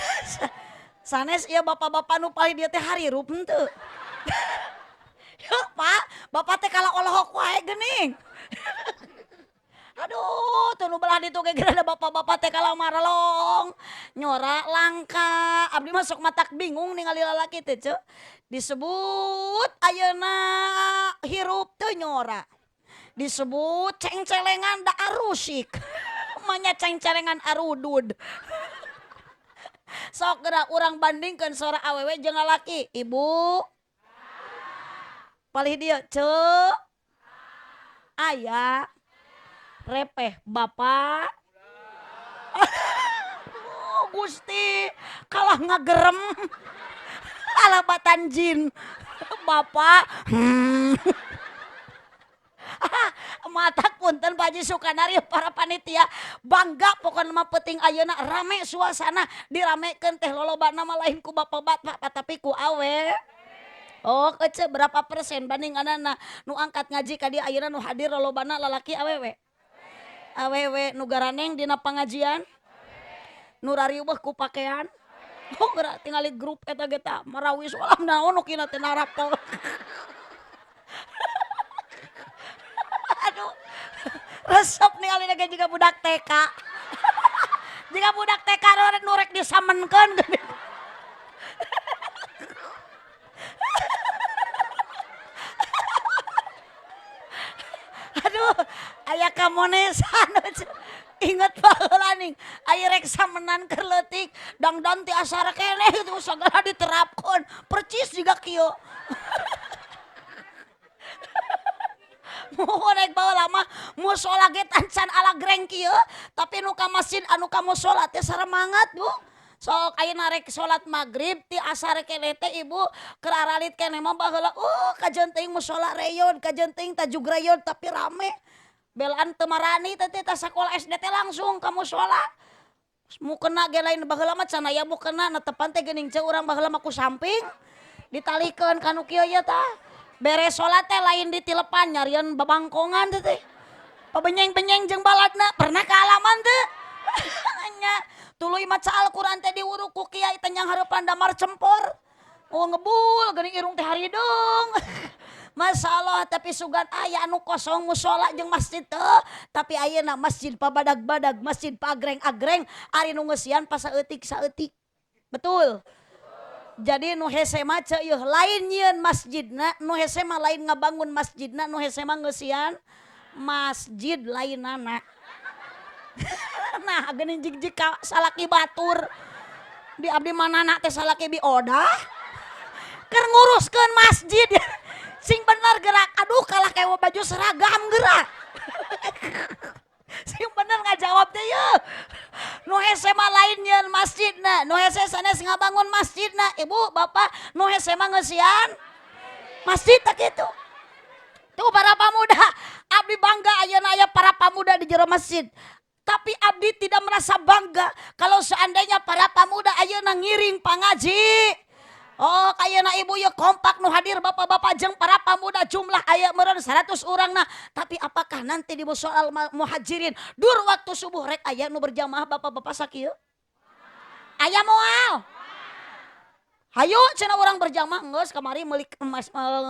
sanes ieu bapak-bapak nu palih dieu teh harirup henteu. Yeuh Pak, bapak teh kalah olohok wae geuning. Aduh, tuh nu belah ditu ge geura bapak-bapak teh kalah maralong. Nyora langka. Abdi mah sok matak bingung ningali lalaki teh ceu. Disebut ayeuna hirup teu nyora. Disebut cengcelengan da arusik. Manya cengcelengan arudud. Sok geura urang bandingkeun sora awewe jeung lalaki. Ibu palih dieu ceu aya repeh bapak. Oh, Gusti kalah ngagerem alabatan jin bapak. Mata punten Pak Haji Sukanari para panitia bangga pokokna mah penting ayeuna rame suasana diramekeun teh lolobana mah lain ku bapak-bapak tapi ku awe. Oh ece berapa persen bandinganana nu angkat ngaji ka dieu ayeuna nu hadir lolobana lalaki awewe. Awewe nu garaneng dina pangajian nu rariweuh ku pakean. Oh geura tingali grup eta ge tah marawis walah naon nu kina teh narapel. Aduh resep ningali ge jiga budak TK. Jiga budak TK nu rek disamenkeun geuning. Aduh aya kamonesan inget baheula ning aya rek samenan keur leutik dangdan ti asar keneh kitu sagala diterapkeun percis jiga kieu. Muhun rek baheula mah musola ge tancan ala greng kieu tapi nu ka masjid anu ka musola teh saremangat Bu. Sok ayeuna rek salat maghrib ti asar keneh teh, ibu, keur aralit keneh mah baheula kajeun teuing musala reyod, kajeun teuing tajug reyod, tapi rame. Belaan teu marani teh teh sakola SD teh langsung ka musala. Mukena ge lain, baheula mah can aya mukena, netepan teh geuning ceu urang baheula mah ku samping ditalikeun ka nu kieu ieu tah. Beres salat teh lain ditilepan, nyarian babangkongan teh teh. Pabenyeng-benyeng jeung baladna, pernah kaalaman teu? Nya tuluy maca Al-Qur'an teh diwuruk ku kiai teh nyanghareupan damar cempor. Oh, ngebul geuning irung teh harideung. Masya Allah, tapi sugan aya anu kosong musola jeung masjid teu, tapi ayeuna masjid pabadag-badag, masjid pagreng-agreng, ari nu ngeusian pasaeutik saeutik. Betul? Jadi nu hese mah, ceu, yeuh lain nyieun masjidna, nu hese mah lain ngabangun masjidna, nu hese mah ngeusian masjid lainana. Nah, geuning jig-jig ka salaki batur. Di abdi manana teh salaki biodah. Keur nguruskeun masjid. Sing bener gerak, aduh, kalah kayak baju seragam gerak. Sing bener ngajawab teh yeuh. Nu hese mah lain nyieun masjidna, nu hese sanes ngabangun masjidna. Ibu, bapak, nu hese mah ngeusian masjid, tak kitu. Tuh para pemuda, abdi bangga ayeuna aya para pemuda di jero masjid. Tapi abdi tidak merasa bangga kalau seandainya para pemuda ayeuna ngiring pangaji. Oh, kayakna ibu ya kompak nu hadir bapak-bapak jeung para pemuda, jumlah aya meureun 100 orang. Nah, tapi apakah nanti di musola Muhajirin dur waktu subuh rek aya nu berjamaah bapak-bapak sakieu? Aya moal? Hayu cenah urang berjamaah, geus kamari meuli mas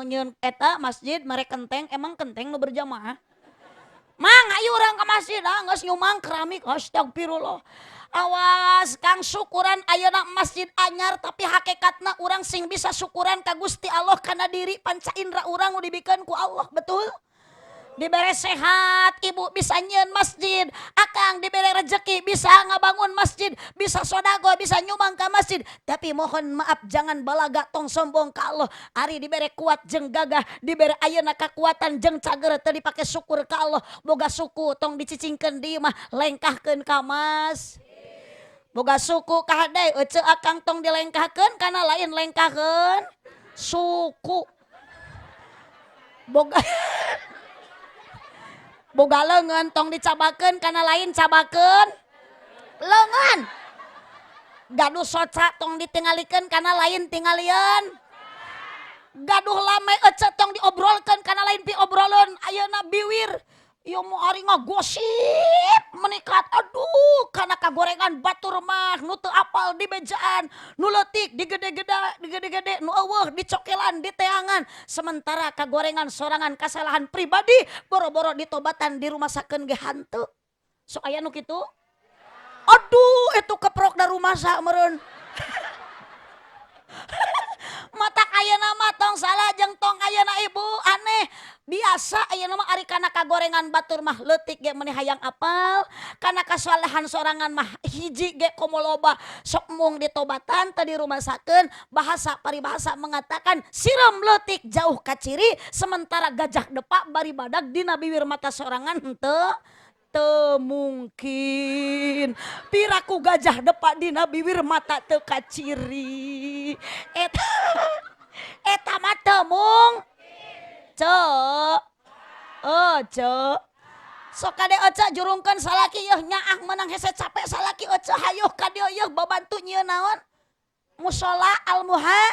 nyieun eta masjid mere kenteng, emang kenteng nu berjamaah? Mang, ayo urang ke masjid, ah geus nyumang keramik, astagfirullah. Awas Kang, syukuran ayeuna masjid anyar, tapi hakikatna urang sing bisa syukuran ka Gusti Allah kana diri panca indra urang nu dibikeun ku Allah, betul? Dibere sehat, ibu bisa nyieun masjid, akang dibere rezeki bisa ngabangun masjid, bisa sodakoh, bisa nyumbang ke masjid. Tapi mohon maaf, jangan balaga, tong sombong ka Allah. Ari dibere kuat jeung gagah, dibere ayeuna kekuatan jeung cager, teu dipake syukur ka Allah. Boga suku tong dicicingkeun di imah, lengkahkeun ka mas. Boga suku kahade ece akang tong dilengkahkeun kana lain lengkahkeun suku. Boga leungeun tong dicabakeun kana lain cabakeun leungeun. Gaduh soca tong ditinggalikeun kana lain tinggalian. Gaduh lame ece tong diobrolkeun kana lain piobroleun. Ayeuna biwir ieu mau ari ngagosip menikat, aduh, kana kagorengan batur mah nu teu apal di bejaan, nu leutik digede-gede, digede-gede, nu eueuh dicokelan, diteangan, sementara kagorengan sorangan, kesalahan pribadi boro-boro ditobatan, dirumasakeun ge hanteu. Sok aya nu kitu, aduh, itu keprok da rumasa meureun. Matak ayeuna mah tong salah jeung tong ayeuna ibu aneh biasa ayeuna mah ari kana kagorengan batur mah leutik ge meuni hayang apal, kana kasalahan sorangan mah hiji ge komo loba, sok mung ditobatan teu dirumasakeun. Bahasa paribahasa mengatakan sireum leutik jauh kaciri, sementara gajah depak bari badag dina biwir mata sorangan henteu teu mungkin. Piraku gajah depak dina biwir mata teu kaciri, eta eta mah teu mung. Cek oh, cek sok kade ece, jurungkeun salaki yeuh nyaah menang hese capek salaki ece, hayuh ka dieu yeuh babantu nyieun naon musola Al Muha.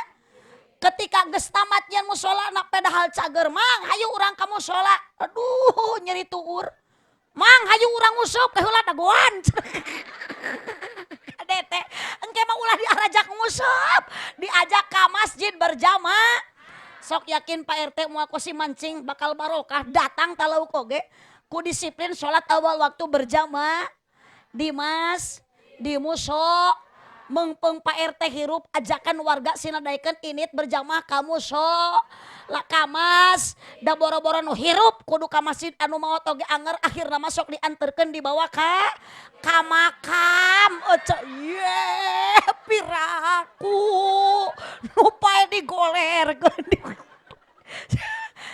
Ketika geus tamat nyieun musola na, padahal cager, "Mang, hayu urang ka musola." "Aduh, nyeri tuur." "Mang, hayu urang nguseup." "Heula, dagoan." Kade teh engke mah ulah diarajak nguseup, diajak ka masjid berjamaah. Sok yakin Pak RT moal si mancing, bakal barokah datang talauk oge ku disiplin sholat awal waktu berjamaah di mas di muso. Mengpeng Pak RT hirup, ajakan warga sinadaikeun init berjamaah ka muso lah, kamas da boro-boro nu hirup kudu ka masjid, anu maot oge anger akhirna masuk dianterkeun, dibawa ka makam. Ece ye piraku nu pae digolerkeun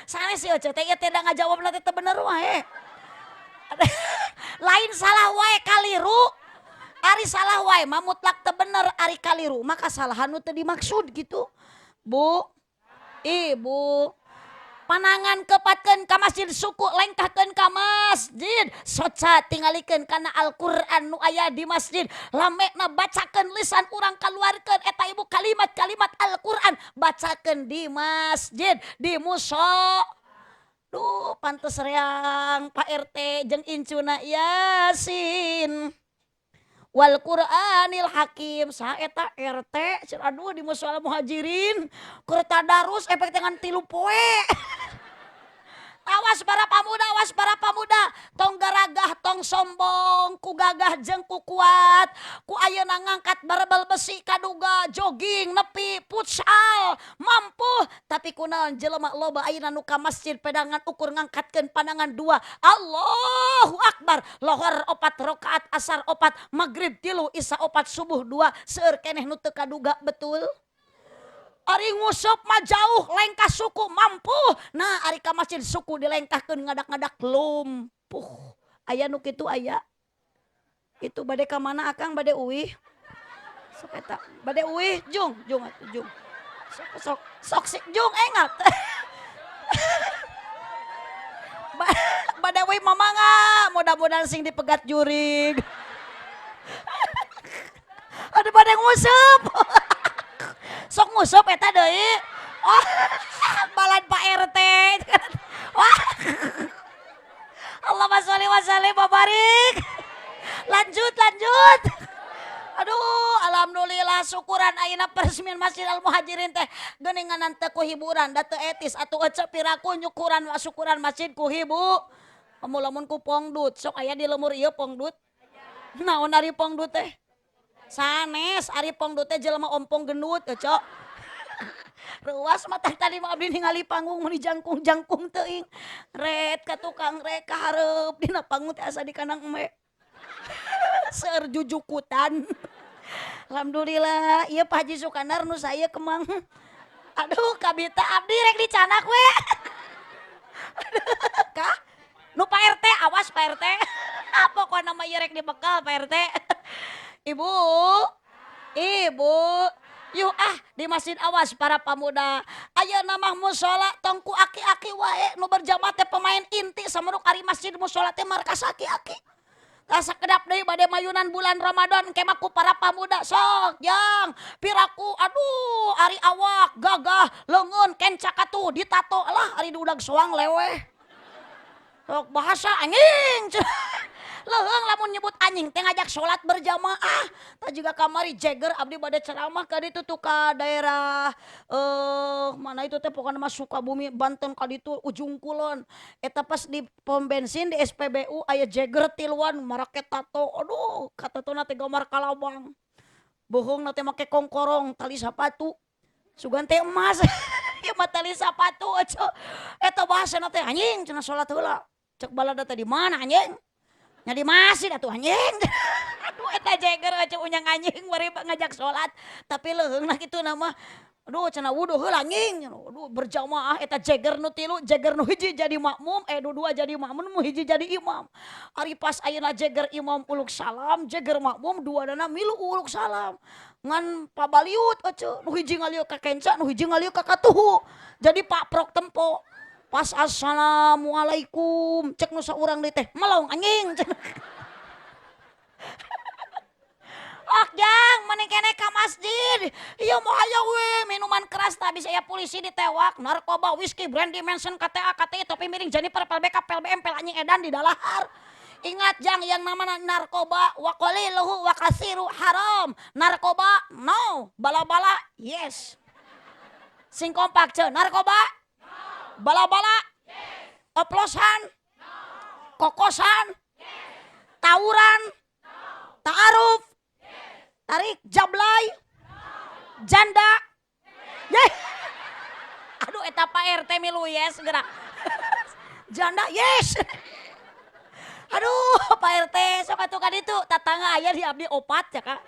sanes sih. Ece teh ieu teh da ngajawabna teh teu bener wae, lain salah wae, kaliru. Ari salah wae mah mutlak teu bener, ari kaliru mah kasalahan nu teu dimaksud gitu. Bu, Ibu, panangan kepatkeun ka masjid, suku lengkahkeun ka masjid, soca tingalikeun kana Al-Qur'an nu aya di masjid, lamekna bacakeun, lisan urang kaluarkeun eta ibu kalimat-kalimat Al-Qur'an, bacakeun di masjid, di muso. Duh, pantes reang Pak RT jeung incuna Yasin wal Qur'anil Hakim. Saha eta RT? Aduh, di musola Muhajirin keur tadarus efek dengan 3 poe. Awas para pamuda, awas para pamuda, tong garagah, tong sombong, ku gagah jeung ku kuat, ku ayeuna ngangkat barbel besi kaduga, jogging, nepi, futsal, mampu, tapi kunaon jelema loba ayeuna nu ka masjid pedangan ukur ngangkatkeun pandangan dua, Allahu Akbar, lohor 4 rakaat, asar 4, maghrib 3, isya 4, subuh 2, seueur keneh nu teu kaduga, betul? Ari nguseup mah jauh, lengkah suku mampu. Nah, ari ka masjid suku dilengkahkeun ngadak-ngadak lumpuh. Aya nu kitu aya. Itu bade ka mana akang, bade uih? Sok eta, bade uih, jung, jung atuh jung. Sok sok sok si jung engat. Bade uih mamanga, mudah-mudahan sing dipegat jurig. Aduh, bade nguseup. Sok nguseup eta deui. Oh, balad Pak RT. Wah. Allahumma sholli wa sallim wa barik. Lanjut, lanjut. Aduh, alhamdulillah syukuran ayeuna peresmian Masjid Al Muhajirin teh geuningan teu ku hiburan, da teu etis atuh ece piraku nyukuran syukuran masjid ku hibu. Amun lamun ku pongdut, sok aya di lemur ieu pongdut. Naon ari pongdut teh? Sanes ari pongdut teh jelema ompong gendut ece. Reuas mah tadi mah abdi ningali panggung mun jangkung-jangkung teuing. Ret ka tukang rek ka hareup dina panggung teh asa di kandang embe. Seueur jujukutan. Alhamdulillah ieu Pak Haji Sukandar nu saya kemang. Aduh kabita abdi rek dicanak we. Kah? Nu Pak RT, awas Pak RT. Pokona mah ieu rek dibekal Pak RT. Ibu, ibu, yuk ah di masjid awas para pamuda. Ayeuna mah musola tong ku aki-aki wae nu berjamaah teh pemain inti sameruk ari masjid musola teh markas aki-aki. Tah sakedap deui bade mayunan bulan Ramadan engke mah ku para pamuda sok jang piraku aduh ari awak gagah leungeun kencak atuh ditato lah ari diudag soang leweh. Sok bahasa anjing. Leuheung lamun nyebut anjing teh ngajak salat berjamaah. Tah juga kamari jeger abdi bade ceramah ka ditu tuh ka daerah mana itu teh pokona mah Sukabumi Banten ka ditu ujung kulon. Eta pas di pom bensin di SPBU aya jeger tiluan marake tato. Aduh katatona teh gambar kalabang. Bohongna teh make kongkorong tali sapatu. Sugan teh emas. Ieu mah tali sapatu atuh. Eta bahasana teh anjing cenah salat heula. Cek balada teh di mana anjing? Nya di masjid atuh anjing. Aduh eta jeger atuh unyang anjing bari ngajak salat tapi leuheungna kitu na mah. Aduh cenah wuduh heula anjing. Aduh berjamaah eta jeger nu 3, jeger nu 1 jadi makmum, nu 2 jadi makmum, nu 1 jadi imam. Ari pas ayeuna jeger imam uluk salam, jeger makmum duanana milu uluk salam. Ngan pabaliut atuh, nu 1 ngalieu ka kenca, nu 1 ngalieu ka katuhu. Jadi paprok tempo. Pas assalamualaikum cek nu saurang deui teh melong anjing. Ok jang mending keneh ka masjid. Ieu mah aya we minuman keras tah bisa aya polisi ditewak, narkoba, whisky, brandy, mansion, KTA, KTI, topi miring, Jennifer, PLBK, PLBM, pel anjing edan di dalahar. Ingat jang yang namanya narkoba wa qaliluhu wa kasiru haram. Narkoba no, bala-bala yes. Sing kompak ce, narkoba bala-bala, yes. Oplosan, no. Kokosan, yes. Tawuran, no. Ta'aruf, yes. Tarik jablay, no. Janda, yes. Yeah. Aduh eta Pak RT milu yes gerak. Janda yes. Aduh Pak RT sok atuh ka ditu tatangga aya di abdi 4 ya Kak.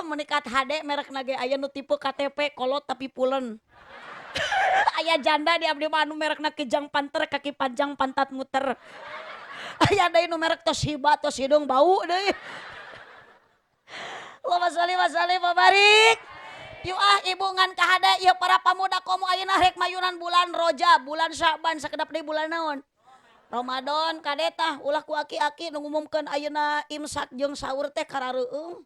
Menikat HD merek nage aya nu tipe KTP kolot tapi pulen. Aya janda di abdi mah anu merekna kijang panter kaki panjang pantat muter. Aya deui nu merek tos hiba tos hidung bau deui. sholli wa sallim wa barik. Yuk ah ibu ngan kahade ieu para pamuda komo ayeuna rek mayunan bulan Rajab, bulan Sya'ban, sakedap deui bulan naon? Ramadan. Kade tah, ulah ku aki-aki nu ngumumkeun ayeuna imsak jeung sahur teh karareueung.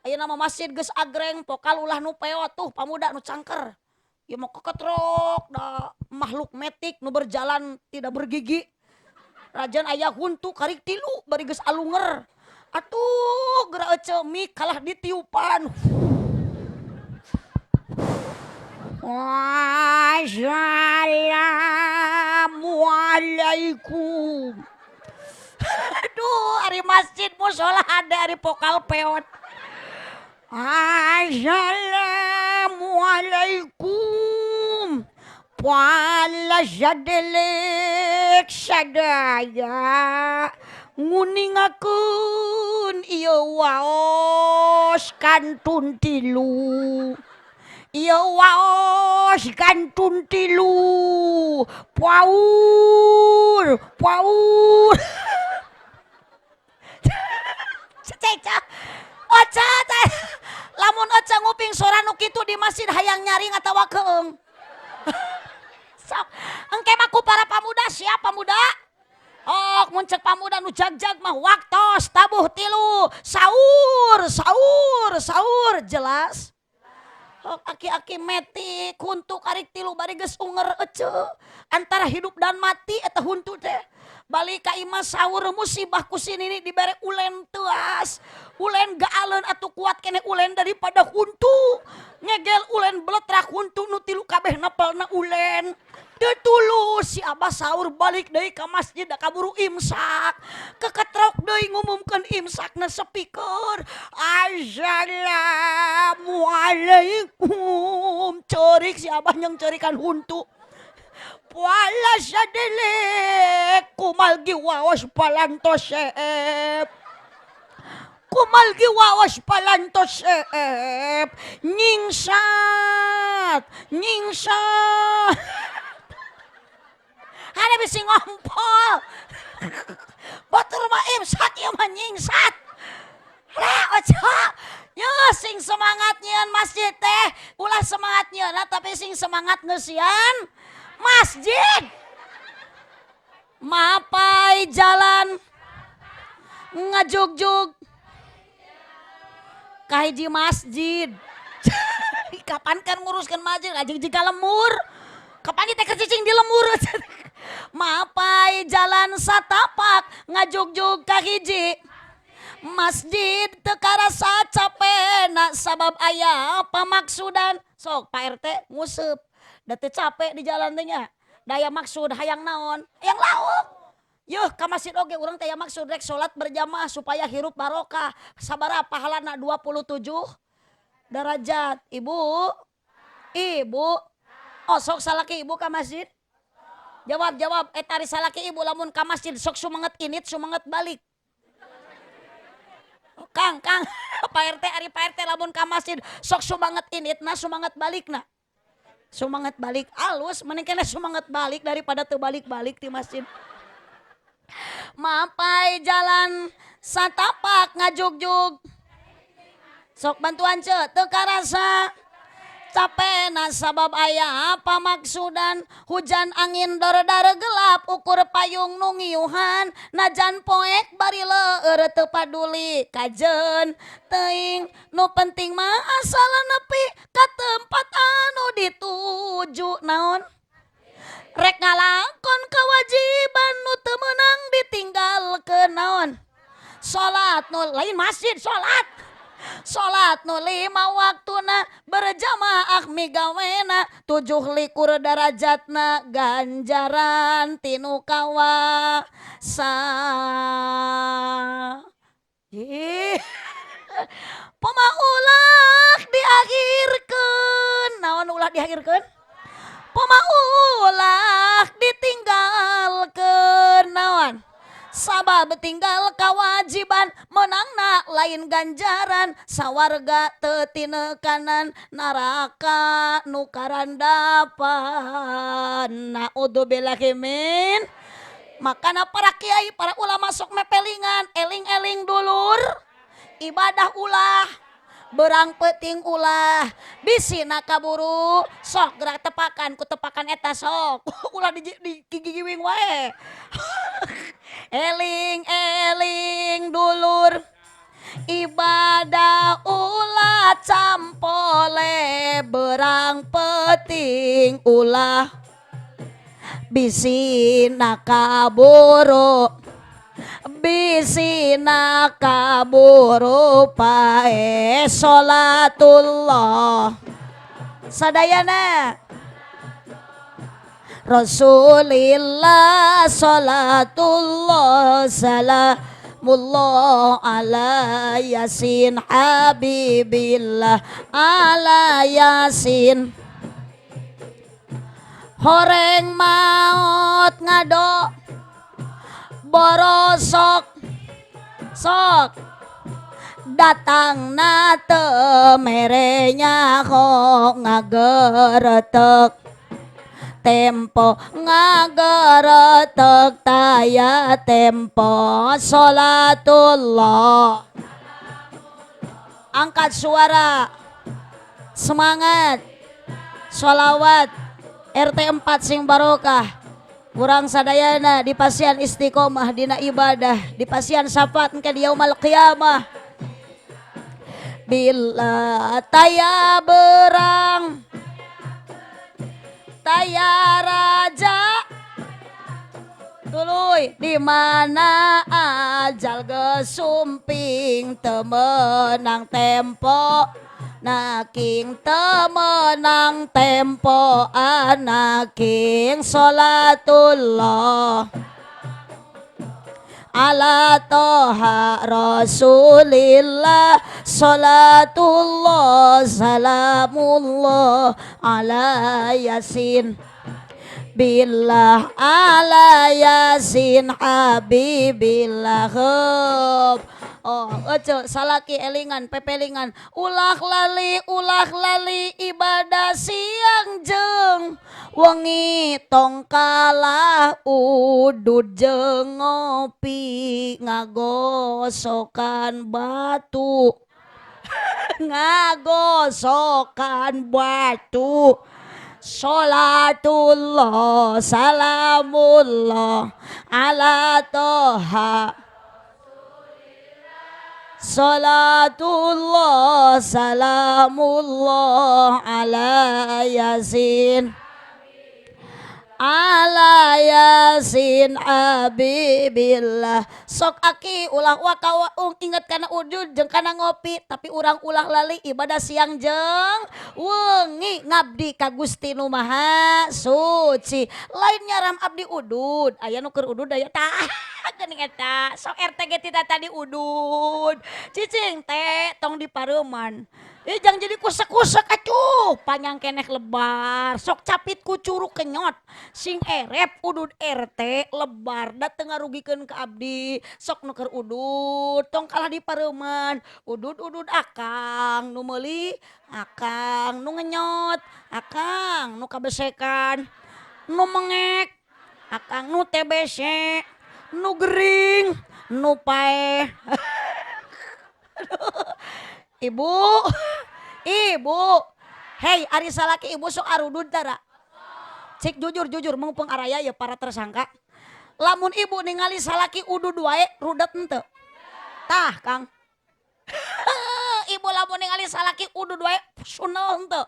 Ayeuna mah masjid geus agreng, pokal ulah nu peot tuh pamuda nu cangker. Ieu mah keketrok da makhluk metik nu berjalan tidak bergigi. Rajan aya huntu karik tilu bari geus alunger. Atuh geura ece mik kalah ditiupan. Assalamualaikum. Aduh, ari masjid musola ada ari pokal peot. Assalamualaikum. Pala sadelik sadaya nguningakeun ieu waos kantun tilu. Ieu waos kantun tilu. Paur, paur. Ceca. Oca teh. Lamun oca nguping sora nu kitu di masjid hayang nyaring atawa keung. Sok, engke mah ku para pamuda siap pamuda? Oh, mun cek pamuda nu jag-jag mah waktos tabuh tilu, sahur, sahur, sahur, jelas. Oh, aki-aki metik huntu karik tilu bari geus unger ece antara hidup dan mati eta huntu teh. Balik ka imah sahur musibah ku si nini dibere ulen teuas. Ulen gaaleun atuh kuat keneh ulen daripada huntu. Ngegel ulen beletrak huntu nu tilu kabeh nepelna ulen. Teu tulus si abah sahur balik deui ka masjid da kaburu imsak. Keketrok deui ngumumkeun imsakna speaker. Assalamualaikum. Ceurik si abah nyang ceurikan huntu. Pala sadelik kumalgi waos palantos seep. Kumalgi waos palantos seep. Nyingsat, nyingsat. Ada bisi ngompol. Batur mah imsak ieu mah nyingsat. Lah oca. Ya sing semangat nyieun masjid teh, ulah semangat nyieunna tapi sing semangat ngeusian masjid. Mapai jalan ngajugjug ka hiji masjid. Kapan kan nguruskeun masjid ngajeng jika lemur. Kapan kita cicing di lemur. Mapai jalan satapak ngajugjug ka hiji masjid teu karasa capena sabab aya pamaksudan. Sok Pak RT nguseup da teu capek di jalan teh nya. Daya maksud hayang naon? Hayang lauk. Yuh ka masjid oge urang teh aya maksud rek salat berjamaah supaya hirup barokah. Sabaraha pahalana 27 derajat. Ibu, ibu, osok salaki ibu ka masjid? Jawab, jawab. Eta ari salaki ibu lamun ka masjid sok sumanget init sumanget balik. Kang, Kang, Pak RT ari Pak RT lamun ka masjid sok sumanget initna sumanget balikna. Sumanget balik alus mending keneh sumanget balik daripada teu balik-balik di masjid. Mapai jalan satapak ngajugjug. Sok bantuan ce teu karasa capena sabab aya pamaksudan. Hujan angin dor-dar gelap ukur payung nu ngiuhan najan poek bari leur teu paduli kajen teuing nu penting mah asal nepi ka tempat anu dituju naon rek ngalakon kewajiban nu teu meunang ditinggalkeun naon salat nu lain masjid salat. Salat nu 5 waktuna berjamaah migawena 27 darajatna ganjaran tinu kawasa. Ih. Pemaulah diakhirkeun. Naon ulah diakhirkeun? Pemaulah ditinggalkeun naon? Sabab tinggal kewajiban menangna lain ganjaran sawarga teu tinekanan neraka nu karandapan. Naudzubillahi min. Makana para kiai para ulama sok mepelingan eling-eling dulur ibadah ulah Berang peuting ulah bisi na kaburu sok gerak tepakan ku tepakan eta sok ulah di gigiwing wae. Eling eling dulur ibadah ulah campole berang peuting ulah bisi na kaburu bisi na kaburu pae salatullah sadayana Rasulillah salatullah salamullah ala yasin habibillah ala yasin. Horeng maot ngado borosok sok datang na teu mere nyaho ngageretek tempo ngageretek taya tempo salatullah. Angkat suara semangat sholawat RT 4 sing barokah. Urang sadayana di pasian istiqomah dina ibadah, di pasian syafaat engke di yaumul qiyamah. Bila taya berang taya raja tuluy di mana ajal gesumping temenang tempo naking temenang tempo anaking salatullah ala toha rasulillah salatullah salamullah ala yasin billah ala yasin habibillah. Oh, ojo salaki elingan pepelingan ulah lali ibadah siang jeung wengi tong kalah udud jeung ngopi ngagosokan batu ngagosokan batu salatullah salamullah ala toha salatullah salamullah ala yasin ala yasin habibillah. Sok aki ulah wakawaung inget kana udud jeung kana ngopi tapi urang ulah lali ibadah siang jeung wengi ngabdi ka Gusti nu Maha Suci. Lain nyaram abdi udud aya nu keur udud aya tah geuning eta sok RT ge tita tadi udud cicing teh tong dipareuman. Jangan jadi kusek-kusek atuh panjang keneh lebar sok capit ku curug kenyot sing erep udud RT lebar da teu ngarugikeun ka abdi sok nu keur udud tong kalah dipareuman udud-udud akang nu meuli akang nu ngenyot akang nu kabesekan nu mengek akang nu TBC nu gering nu paeh. Ibu, ibu, hei ari salaki ibu sok arudud tara. Cik jujur jujur mengupeng araya ya para tersangka. Lamun ibu ningali salaki udud wae rudet henteu. Tah Kang. Ibu lamun ningali salaki udud wae sunel henteu.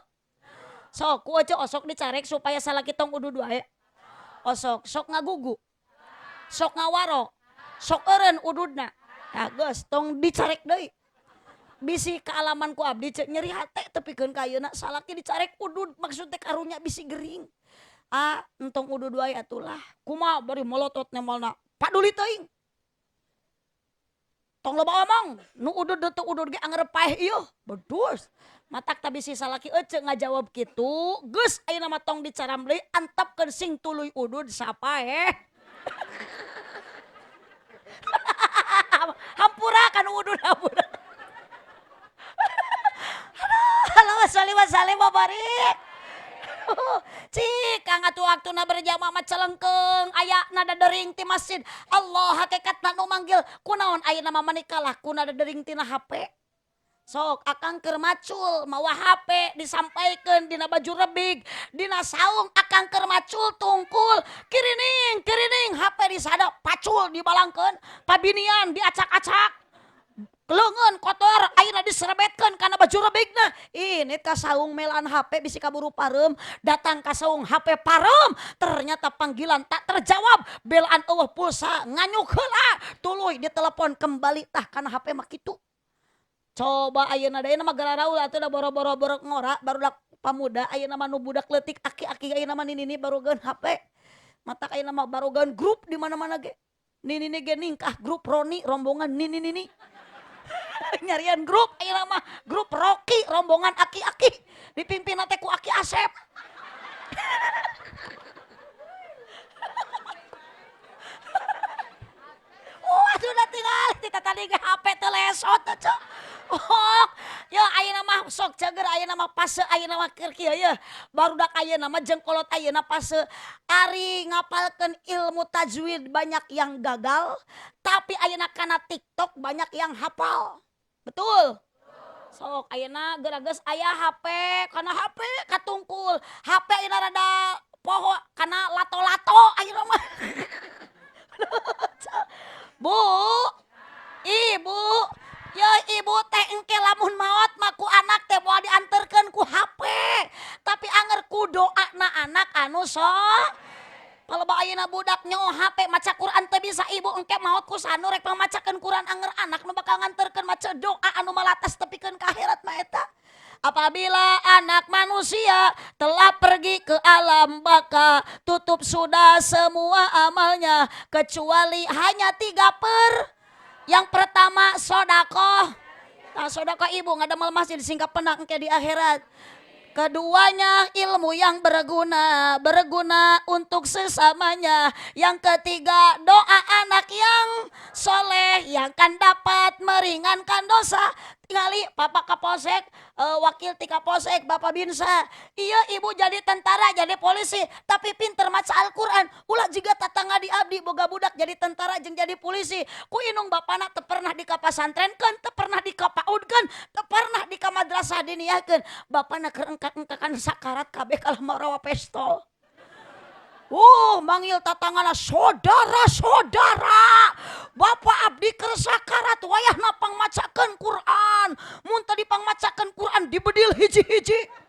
Sok ku aja osok dicarek supaya salaki tong udud wae. Osok sok ngagugu. Sok ngawaro. Sok eureun ududna. Tah geus tong dicarek deui. Bisi kealaman ku abdi cek nyeri hate tepikeun ka ayeuna salaki dicarek udud maksud teh karunya bisi gering. Ah entong udud wae atulah. Kumaha bari molotot nemalna paduli teuing. Tong loba omong nu udud teu udud ge anger paeh ieu bedus. Matak ta bisi salaki ece ngajawab kitu geus ayeuna mah tong dicaram deui antepkeun sing tuluy udud sapaeh. Hampura kan udud hampura. Aduh, sholli wa sallim wa barik. Cik, kang atuh waktuna berjamaah mah celengkeung aya nada dering ti masjid. Allah hakikatna nu manggil kunaon ayeuna mah meuni kalah ku nada dering tina HP. Sok akang keur macul mawa HP disampaikan dina baju rebig dina saung akang keur macul tungkul kirining kirining HP disadap pacul dibalangkeun pabinian diacak-acak leungeun kotor ayeuna diserebetkeun kana baju rebigna. Ini ka saung melan HP bisi kaburu pareum, datang ka saung HP pareum, ternyata panggilan tak terjawab, belaan eueuh pulsa nganyuk heula tuluy ditelepon kembali tah kana HP mah kitu. Coba ayeuna da ayeuna mah gararaul atuh da boro-boro borok ngora barudak pamuda ayeuna mah nu budak leutik aki-aki ayeuna mah nini barogeun HP. Matak ayeuna mah barogeun grup di mana-mana ge. Nini ge ningkah grup Roni rombongan nini-nini. Nyarian grup ayeuna mah grup Rocky rombongan aki-aki dipimpin teh ku Aki Asep. Waduh da tinggal kita tadi ge HP teu lesot teh. Oh, ya ayeuna mah sok cager ayeuna mah pase ayeuna mah keur kieu ye. Barudak ayeuna mah jeung kolot ayeuna pase ari ngapalkeun ilmu tajwid banyak yang gagal, tapi ayeuna kana TikTok banyak yang hafal. Betul? Sok ayeuna geus aya HP, kana HP katungkul. HP ayeuna rada poho kana lato-lato ayeuna mah. Bu, ibu, ya ibu teh engke lamun maot mah ku anak teh moal dianterkeun ku HP, tapi anger ku doana anak anu sok. Palebah ayeuna budak nyo HP maca Quran teu bisa ibu engke maot ku sanu rek mamacakeun Quran anger anak nu bakal nganterkeun maca doa anu malatas tepikeun ka akhirat mah eta. Apabila anak manusia telah pergi ke alam baka, tutup sudah semua amalnya kecuali hanya 3 per. Yang pertama sodakoh. Nah, sodakoh ibu ngadamel masjid singkap penak engke di akhirat. Keduanya ilmu yang berguna, berguna untuk sesamanya. Yang ketiga doa anak yang soleh yang kan dapat meringankan dosa. Tingali Bapak Kapolsek, wakil ti Kapolsek, Bapak Binsa. Iya ibu jadi tentara, jadi polisi, tapi pinter maca Al-Quran. Ulah juga tatangga di abdi boga budak jadi tentara jeung jadi polisi. Ku inung bapana teu pernah di kapasantrenkeun, teu pernah di kapaudkeun, teu pernah di kamadrasah diniyahkeun. Bapana keur engkak-engkakan sakarat kabeh kalah marawa pestol. Manggil tatangana saudara-saudara. Bapak abdi keur sakarat wayahna pangmacakeun Quran. Mun teu dipangmacakeun Quran dibedil hiji-hiji.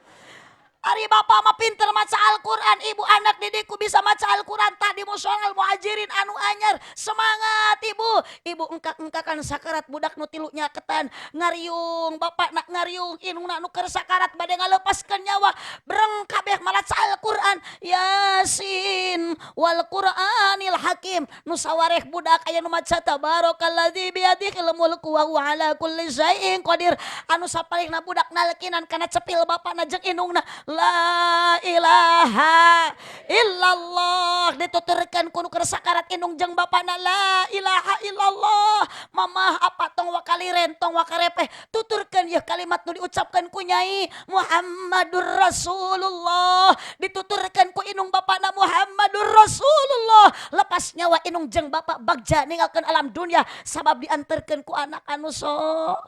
Ari bapak mah pinter maca Al-Quran, ibu anak didikku bisa maca Al-Quran. Tadi musola muhajirin anu anyar, semangat ibu. Ibu engkak-engkakan sakarat budak nu tilu nyaketan, ngariung bapak nak ngariung, inungna nu keur sakarat bade ngalepaskeun nyawa, breng kabeh maca Al-Quran. Yasin wal Qur'anil Hakim. Nu sawareh budak aya nu maca tabarakalladzi biyadihil mulku wa huwa ala kulli syai'in qadir. Anu sapalihna budak nalkinan kana cepil bapakna jeung inungna. La ilaha illallah dituturkan kudu keur sakarat indung jeung bapana la ilaha illallah. Mamah apa tong wakaliren tong wakarepeh tuturkeun ieu kalimat nu diucapkeun ku Nyai Muhammadur Rasulullah, dituturkeun ku indung bapana Muhammadur Rasulullah. Lepas nyawa indung jeung bapak bagja ninggalkeun alam dunia sabab dianterkeun ku anak anu sok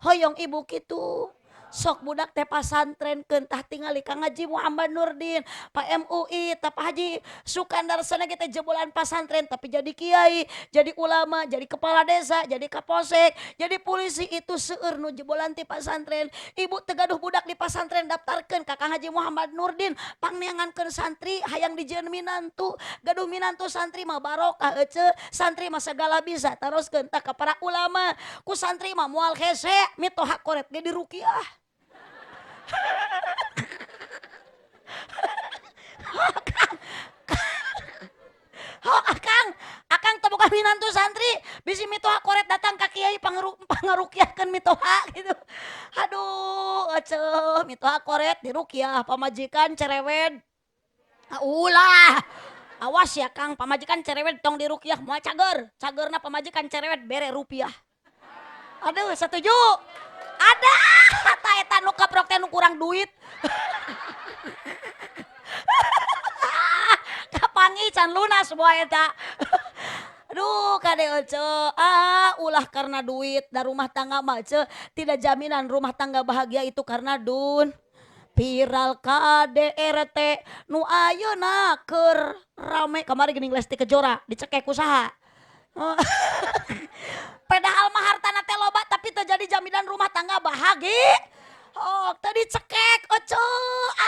hoyong ibu kitu. Sok budak teh pasantrenkeun tah tingali Kang Haji Muhammad Nurdin, Pak MUI, tah Pak Haji Sukandar sana kita jebolan pasantren tapi jadi kiai, jadi ulama, jadi kepala desa, jadi kapolsek, jadi polisi itu seueur nu jebolan ti pasantren. Ibu teu gaduh budak di pasantren daftarkeun ka Kang Haji Muhammad Nurdin, pangneangankeun santri hayang dijieun minantu. Gaduh minantu santri mah barokah ece, santri mah segala bisa taroskeun tah ka para ulama. Ku santri mah moal hese mitoha koret ge diruqyah. Akang, akang teu boga minantu santri, bisi mitoha koret datang ka kiai pangaruqyahkeun mitoha gitu. Aduh, eceuh mitoha koret diruqyah pamajikan cerewet. Ulah. Awas ya Kang, pamajikan cerewet tong diruqyah moal cager. Cagerna pamajikan cerewet bere rupiah. Aduh, setuju. Ada ta eta nu kaprok teh nu kurang duit. Kapangi can lunas semua eta. Aduh. Aduh kade ece, ah ulah karena duit da rumah tangga mah ce, tidak jaminan rumah tangga bahagia itu karena dun. Viral KDRT nu ayeuna keur rame kamari geuning Lesti Kejora dicekek ku saha. Padahal mah hartana teh loba tapi teu jadi jaminan rumah tangga bahagia. Oh, teu dicekek ece,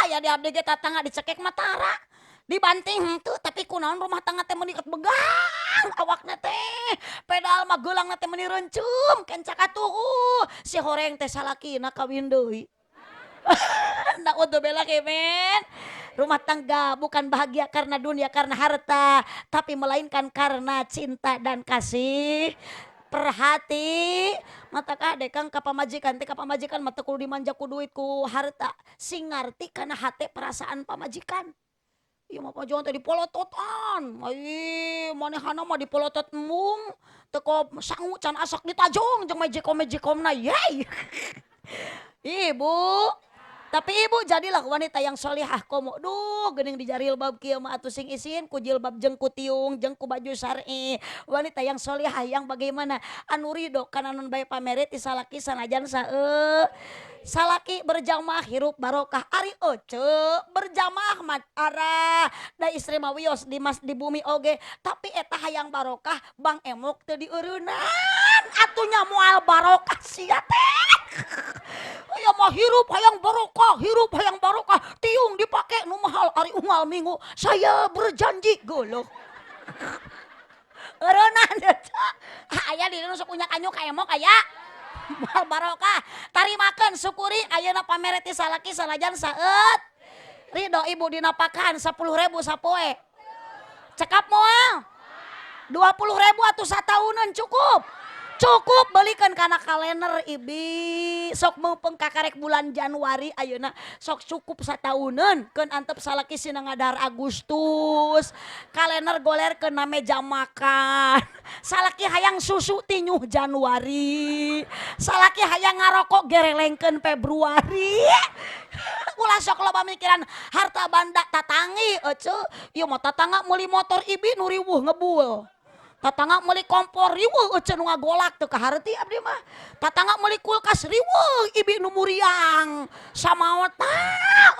aya di abdi ge tatangga dicekek mah tara. Dibanting henteu tapi kunaon rumah tangga teh meuni begang awakna teh. Padahal mah geulangna teh meuni reunceum kencak atuh. Si horeng teh salakina kawin deui. Naudzubillah men. Rumah tangga bukan bahagia karena dunia, karena harta, tapi melainkan karena cinta dan kasih. Perhati mata kade kang ka pamajikan teh, ka pamajikan mah teu kudu dimanja ku duit ku harta, sing ngarti kana hate perasaan pamajikan. Ieu mah pajuan teh dipolototan, ai manehana mah dipolotot embung teu sangu can asak ditajong jeung magicom-magicomna yey. Ibu, tapi ibu jadilah wanita yang solihah komo. Duh, geuning dijarilbab kieu mah atuh sing isin ku jilbab jeung ku tiung jeung ku baju syar'i. Wanita yang solihah yang bagaimana? Anu ridho kana non bae pamere ti salaki sanajan salaki berjamaah hirup barokah. Ari ece berjamaah mah arah da istri mah wios di mas di bumi oge, tapi eta hayang barokah bang emok teu dieureunnan atuh nya moal barokah sia teh. Aya mah hirup hayang barokah, hirup hayang barokah, tiung dipake nu mahal ari unggal minggu saya berjanji geuleuh. Eureunnan aya di dieu nu sok unyak-anyuk ka emok aya. Moal barokah. Tarimakeun syukuri ayeuna pamere ti salaki sanajan saeut. Ridho ibu dinapakahan 10.000 sapoe. Cekap moal? 20.000 atuh sataunan cukup. Cukup belikan kana kalender ibi sok meupeng kakarek bulan Januari ayeuna sok cukup satauneun keun antep salaki sina ngadahar Agustus kalender golerkeun na meja makan salaki hayang susu tinyuh Januari salaki hayang ngarokok gerelengkeun Februari. Ulah sok loba mikiran harta banda tatangi ece ieu mah tatangga meuli motor ibi nu riweuh ngebul. Tatangga meuli kompor riweuh ece nu ngagolak teu kaharti abdi mah. Tatangga meuli kulkas riweuh ibi nu muriang. Samaota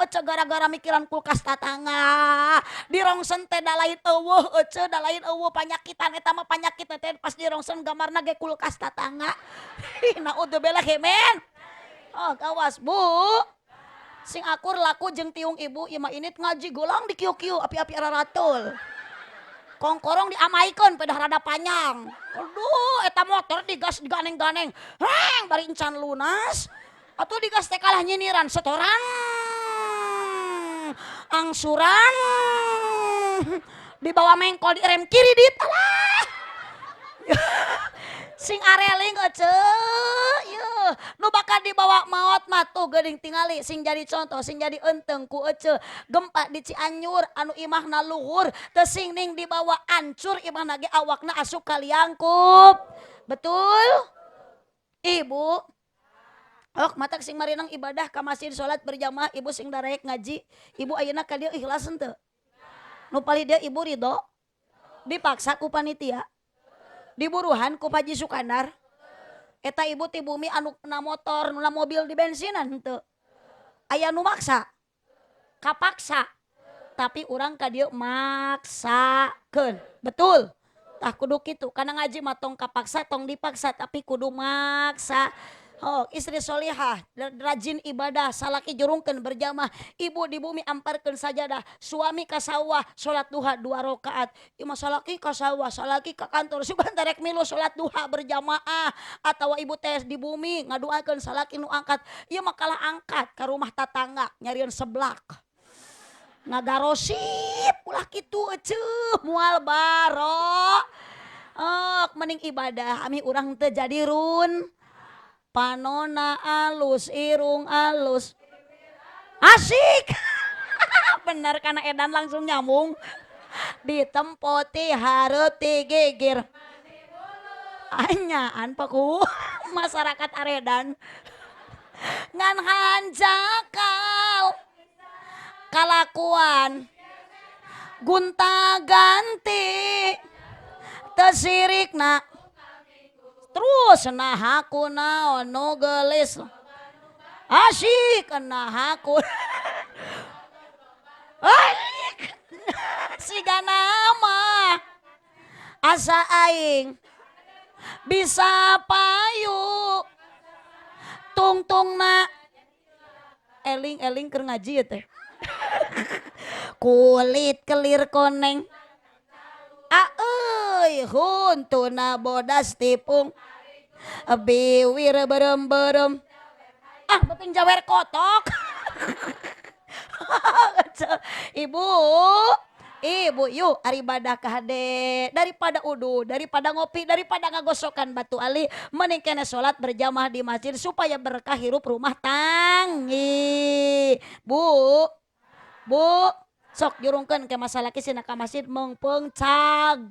ece gara-gara mikiran kulkas tatangga. Dirongsen teh da lain eueuh ece da lain eueuh panyakitan eta mah panyakit teh pas dirongsen gambarna ge kulkas tatangga. Naudzubillah men. Oh awas Bu. Sing akur laku jeung tiung ibu ieu mah init ngaji golang dikieu-kieu api-api araratul. Kongkorong diamaikeun pedah rada panjang. Aduh, eta motor digas diganeng-ganeng. Heng, bari encan lunas. Atuh digas teh kalah nyiniran setoran. Angsuran. Dibawa mengkol di rem kiri dit. Alah. Sing areling ece, yeuh. Nu bakal dibawa maot mah tuh geuning tingali sing jadi contoh, sing jadi enteng ku ece. Gempa di Cianjur anu imahna luhur teu sing ning dibawa ancur imahna ge awakna asup kaliangkup. Betul? Ibu. Ok matak sing marinang ibadah ka masjid salat berjamaah ibu sing darek ngaji. Ibu ayeuna ka dieu ikhlas henteu? Nu palih dieu ibu ridho? Dipaksa ku panitia? Diburuhan ku Pak Haji Sukandar? Eta ibu ti bumi anu na motor, nu na mobil di bensinan henteu. Aya nu maksa? Kapaksa. Tapi urang ka dieu maksakeun. Betul? Tah kudu kitu, kana ngaji mah tong kapaksa, tong dipaksa, tapi kudu maksa. Oh, istri solihah, rajin ibadah, salaki jurungkeun berjamaah, ibu di bumi amparkeun sajadah, suami ka sawah salat duha 2 rakaat. Ieu mah salaki ka sawah, salaki ka kantor, sugan rek milu salat duha berjamaah atawa ibu teh di bumi ngaduakeun salaki nu angkat. Ieu mah kalah angkat ka rumah tatangga nyarieun seblak. Ngagarosip ulah kitu eceuh moal barok. Ok mending ibadah ami urang teu jadi run. Panona alus, irung alus. Asik. Bener karena edan langsung nyambung. Ditempoti hareup digigir. Anyaan paku masyarakat aredan. Ngan hanjakal kalakuan gunta ganti Teu sirikna terus naha kunaon nu geulis asik naha ku siga nama asa aing bisa payu tungtungna eling-eling keur ngaji ya teh kulit kelir koneng aeuy huntuna bodas tipung biwir berem-berem ah beuting jawer kotok. Ibu ibu yuk ari ibadah ka hade daripada uduh, daripada ngopi, daripada ngagosokan batu ali, mending kene salat berjamaah di masjid supaya berkah hirup rumah tanggi. Bu, bu, sok jurungkeun ke masalah sina ka masjid meungpeung cag,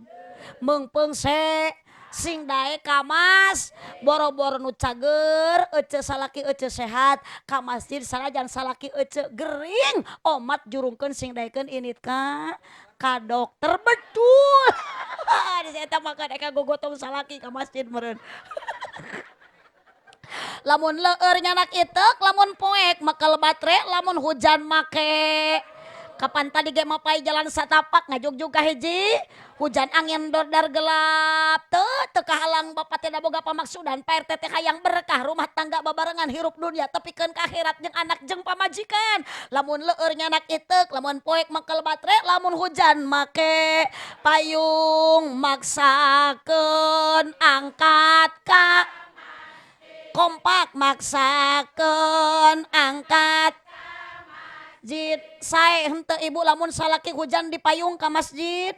meungpeung se, sing daek ka mas, boro-boro nu cager, ece salaki ece sehat, ka masjid sanajan salaki ece gering, omat jurungkeun sing daekeun init ka dokter betul. Di eta mah kan eka gogotong salaki ka masjid meureun. Lamun leueur nyanak iteuk, lamun poek makel batre, lamun hujan make. Kapan tadi ge mapai jalan satapak ngajugjug ka hiji, hujan angin dordar gelap, teu teu kahalang bapak teh boga pamaksudan, Pak RT teh hayang berkah rumah tangga babarengan hirup dunia tepikeun ka akhirat jeung anak jeung pamajikan. Lamun leueur nyanak iteuk, lamun poek makel batre, lamun hujan make payung maksakeun angkat ka kompak maksakeun angkat masjid. Sae henteu ibu lamun salaki hujan di payung ka masjid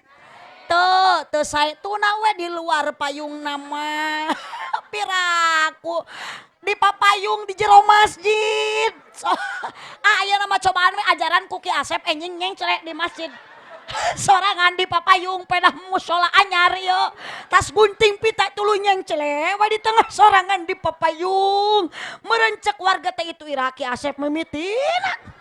teu teu sae tuna we di luar payung nama piraku di papayung di jero masjid. So, ayeuna mah cobaan we ajaran ku Ki Asep enjing nyengcrek di masjid sorangan di papayung pedah mushola anyar yo tas gunting pita tuluy nyengcele we di tengah sorangan di papayung merencek warga teh itu ira Ki Asep mimitina.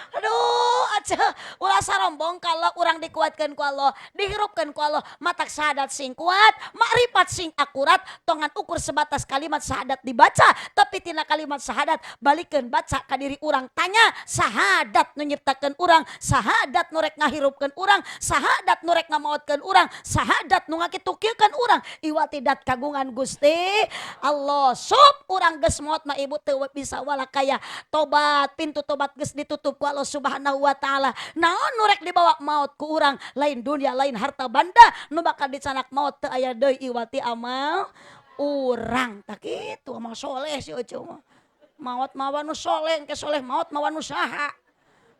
Aduh, aja ulah sarombong kalau urang dikuatkan ku Allah, dihirupkan ku Allah, matak syahadat sing kuat, makrifat sing akurat, tongan ukur sebatas kalimat syahadat dibaca, tapi tina kalimat syahadat balikeun baca ka diri urang, tanya syahadat nu nyiptakeun urang, syahadat nu rek ngahirupkeun urang, syahadat nu rek ngamaotkeun urang, syahadat nu ngakitukieun urang, iwati dat kagungan Gusti Allah. Sup urang geus maot mah ibu teu bisa walakaya tobat, pintu tobat geus ditutup ku Allah Subhanahu wa taala. Naon nu rek dibawa maut ku urang, lain dunia lain harta banda nu bakal dicanak maut teu aya deui iwati amal urang. Tak kitu amal soleh si Ucu mah. Maot mawa nu soleh, engke soleh maot mawa nu saha.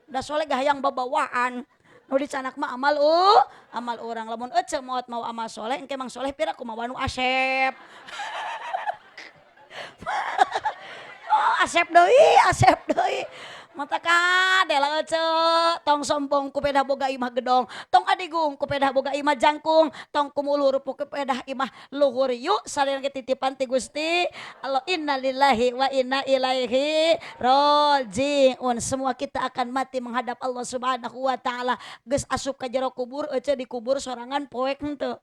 Da soleh gah hayang babawaan. Nu dicanak mah amal amal urang. Lamun ece maot mawa amal soleh, engke mang soleh pira ku mawa nu Asep. Oh, Asep deui, Asep deui. Mata kade lah ece, tong sombong ku pedah boga imah gedong, tong adigung ku pedah boga imah jangkung, tong kumulur ku pedah imah luhur. Yuk saling ketitipan ti Gusti Allah. Innalillahi wa inna ilaihi rajiun. Semua kita akan mati menghadap Allah Subhanahu wa taala. Geus asup ka jero kubur ece dikubur sorangan poek henteu.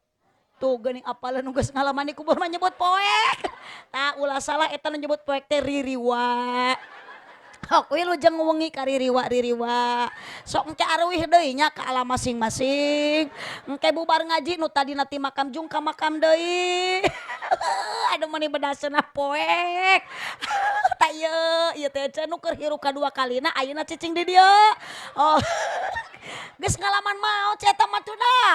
Tuh geuning apalah nu geus ngalaman di kubur mah nyebut poek. Tah ulah salah eta nu nyebut poek teh ririwa. Kuwi lujeng wengi ka ririwa-ririwa. Sok engke aruih deui nya ka alam masing-masing. Engke bubar ngaji nu tadina ti makam jung ka makam deui. Aduh meni bedaseunah poek. Ta ieu ieu teh nu keur hirup kadua kalina ayeuna cicing di dieu. Oh. Geus ngalaman maot si eta mah tuh dah.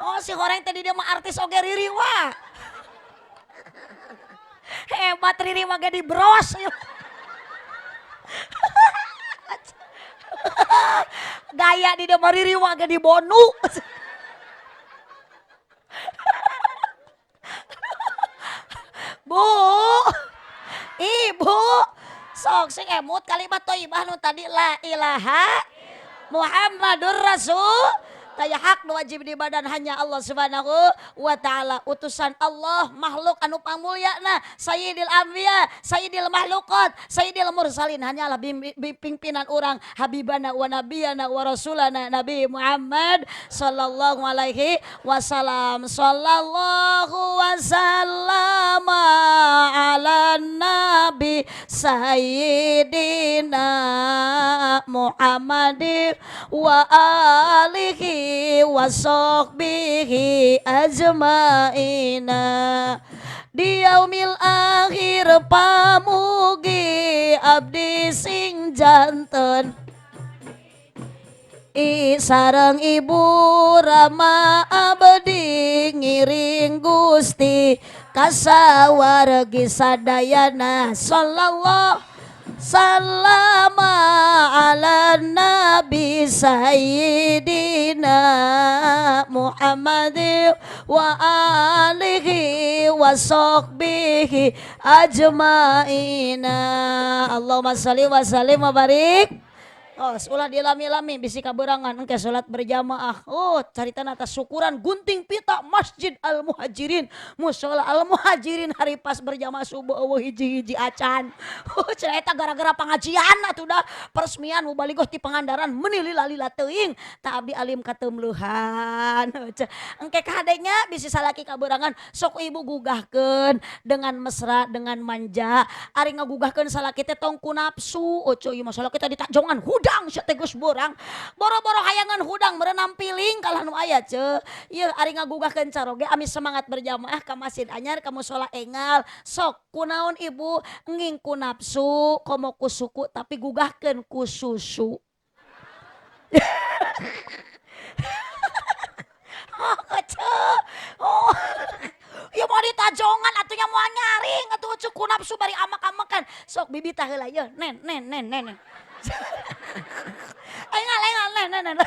Oh si horeng teh di dieu mah artis oge ririwa. Hebat ririwa ge dibros. Gaya di dia maririwa ge dibonu. Bu, ibu, sok sing emut kalimat thayyibah nu tadi la ilaha Muhammadur Rasul. Taya hak nu wajib di badan hanya Allah Subhanahu wa taala. Utusan Allah, makhluk anu pamulyana, sayyidil anbiya, sayyidil makhluqat, sayyidil mursalin, hanyalah pimpinan orang, habibana wa nabiyana wa rasulana Nabi Muhammad sallallahu alaihi wasallam. Sallallahu wasallam ala nabi sayyidina Muhammadin wa alihi wa sahbihi ajmaina. Di yaumil akhir pamugi abdi sing janten I sareng ibu rama abdi ngiring Gusti kasawargi sadayana. Sallallahu sallama ala nabi sayyidina Muhammad wa alihi wa sahbihi ajmaina. Allahumma sholli wa sallim wa barik. Oh, ulah dilami-lami bisi kaberangan engke salat berjamaah. Oh, carita atas syukuran gunting pita Masjid Al Muhajirin, musola Al Muhajirin hari pas berjamaah subuh euweuh hiji-hiji acan. Oh, cenah eta gara-gara pengajian atuh dah peresmian mubalighah ti Pangandaran meuni lila-lila teuing. Ta abdi alim kateumleuhan. Engke kahadenya bisi salaki kaberangan, sok ibu gugahkeun dengan mesra, dengan manja. Ari ngagugahkeun salaki teh tong ku nafsu. Oh, cuy, masalah kita ditajongan hudang sia teh geus borang. Boro-boro hayangan hudang merenam piling kalah nu aya ce. Ieu ari ngagugahkeun caroge ami semangat berjamaah ka masjid anyar, ka musola engal. Sok kunaon ibu nging ku nafsu komo ku suku, tapi gugahkeun ku susu. Oh, kece. Oh. Ya mau ditajongan atuh nya moal nyaring atuh cek ku nafsu bari amak-amakan. Sok bibitah heula ye, nen nen nen nen. Engal engal nen nen nen.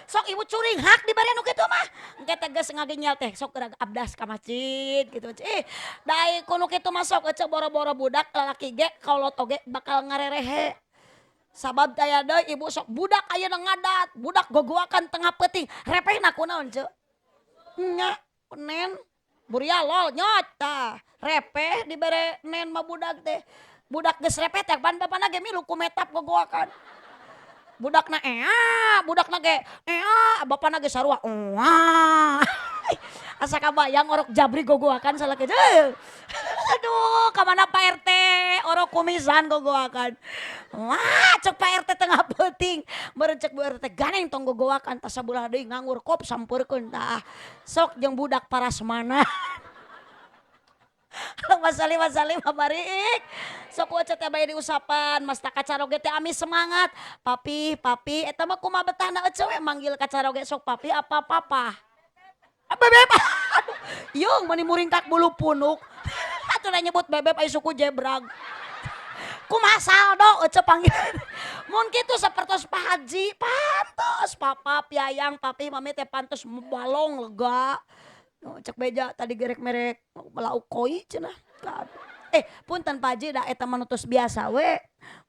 Sok ibu curing hak dibari nu kitu mah. Engke teh geus ngagenyal teh sok geura abdas ka masjid gitu. Ih, da ku nu kitu mah sok ece boro-boro budak lalaki ge kolot oge bakal ngarerehe. Sabab daya deui ibu sok budak ayeuna ngadat, budak gogoakan tengah peuting, repehna kunaon ceu? Nya, nen buria lol nyot tah, repeh dibere nen mah budak teh. Budak geus repeh teh pan bapana ge milu ku metap gogoakan. Budakna ea, budakna ge ea, bapana ge sarua oa. Asa kabayang orok jabri gogoakan salaki. Aduh, kamana Pak RT orok kumisan gogoakan. Wah, cek Pak RT tengah peuting. Meureun cek Bu RT ganeng tong gogoakan, tas sabulah deui nganggur kop sampeurkeun tah. Sok jeung budak parasmana. Allahumma sholli wa sallim wa barik. Sok waca teh bae diusapan, mas tak kacaroge teh ami semangat. Papi, papi, eta mah kumaha betahna ece we manggil kacaroge sok papi apa papa. Bebeb. Aduh, yung mani muringkak bulu punuk. Atuh nyebut bebeb ai suku jebrag. Kumaha saldo ece panggil. Mun kitu sapertos Pak Haji, pantos papa piayang papi mami teh pantos balong lega. Oh, cek beja tadi gerek merek lauk koi cenah. Punten Pak Haji da eta mah nutus biasa we.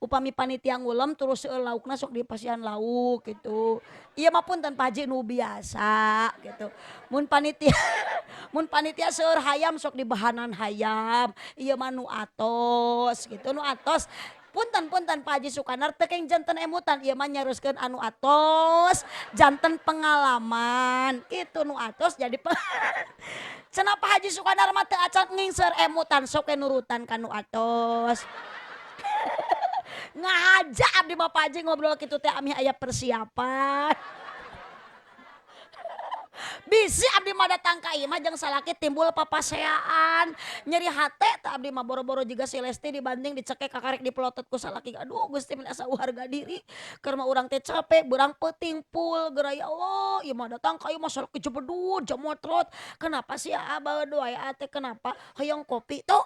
Upami panitia ngulem terus seueur laukna sok dipasihan lauk gitu. Ieu mah punten Pak Haji nu biasa gitu. Mun panitia mun panitia seueur hayam sok dibahanan hayam. Ieu mah nu atos gitu, nu atos. Punten punten Pak Haji Sukanar teu keng janten emutan, ieu mah nyaruskeun anu atos, janten pengalaman. Kitu nu atos jadi cenah Pak Haji Sukanar mah teu acan ngingser emutan sok nurutan ka nu atos. Ngahaja abdi mah Pak Haji ngobrol kitu teh amih aya persiapan. Bisi abdi mah datang ka imah jeung salaki timbul papaseaan. Nyeri hate tah abdi mah boro-boro jiga si Lesti dibanding dicekek kakarek dipelotot ku salaki. Aduh Gusti mun asa harga diri. Keur mah urang teh capek beurang peuting pul geura ya Allah ieu mah datang ka imah salaki jebedud jamotrot. Kenapa sih abah doa ya teh kenapa hayang kopi tuh.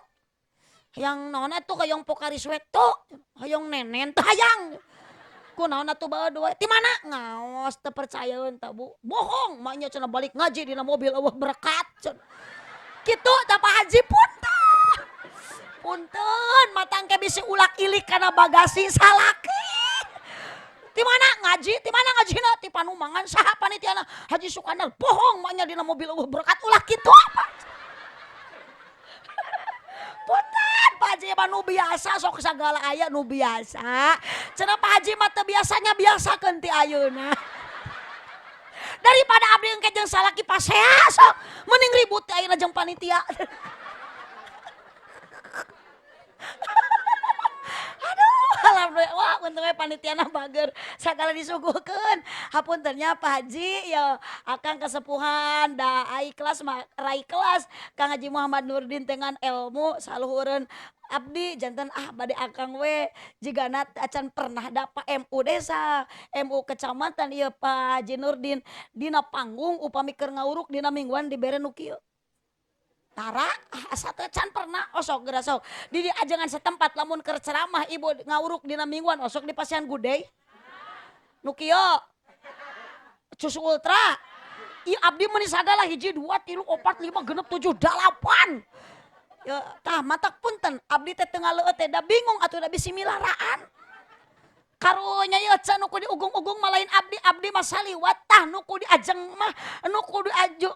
Hayang naon atuh hayang Pocari Sweat tuh. Hayang nenen teh hayang. Kunaon atuh bae dua ti mana ngaos teu percayaeun tah Bu. Bohong maknya cenah balik ngaji dina mobil eueuh berkat cenah. Kitu tah Pak Haji punten. Punten matang ke bisi ulak ilik kana bagasi salaki. Ti mana ngaji? Ti mana ngajina? Ti Panumangan saha panitiana? Haji Sukandar bohong maknya dina mobil eueuh berkat ulah kitu apa. Punten Pak Haji mah nu biasa sok sagala aya nu biasa. Cenah Pak Haji mah teu biasanya biasakeun ti ayeuna. Daripada abdi engke jeung salaki pasea sok mending ribut ti ayeuna jeung panitia. Aduh, alhamdulillah. Wah, untungnya panitiana bager sagala disuguhkeun. Hapunten nya Pak Haji ya akang kesepuhan da ai kelas mah rai kelas Kang Haji Muhammad Nurdin dengan ilmu saluhureun abdi janten ah bade akang we jigana acan pernah dapat MU desa, MU kecamatan ieu Pak Haji Nurdin dina panggung upami keur ngauruk dina mingguan dibere nu kieu. Tara asa teh can pernah osok geura sok. Di ajengan setempat lamun keur ceramah ibu ngauruk dina mingguan osok di pasihan gudei. Nu kieu susu ultra. Ieu abdi meuni sagala 1 2 3 4 5 6 7 8. Ya tah matak punten abdi teh teu ngaleueut teh da bingung atuh da bisi milaraan. Karunya ieu can nu ku diugung-ugung mah lain abdi, abdi mah saliwat tah nu ku diajeng mah nu kudu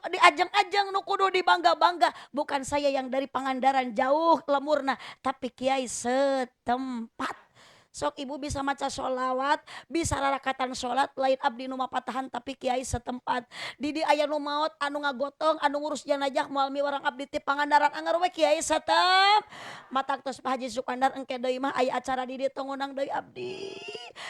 diajeng-ajeng nu kudu dibangga-bangga. Bukan saya yang dari Pangandaran jauh lemurna tapi kiai setempat. Sok ibu bisa maca sholawat, bisa rarakatan sholat, lain abdi nu mapatahan tapi kiai setempat. Di aya nu maot, anu ngagotong, anu ngurus jenazah moal miwarang abdi ti Pangandaran anggar we kiai setempat. Matak tos Pak Haji Sukandar engke deui mah aya acara di dieu tong ngundang deui abdi.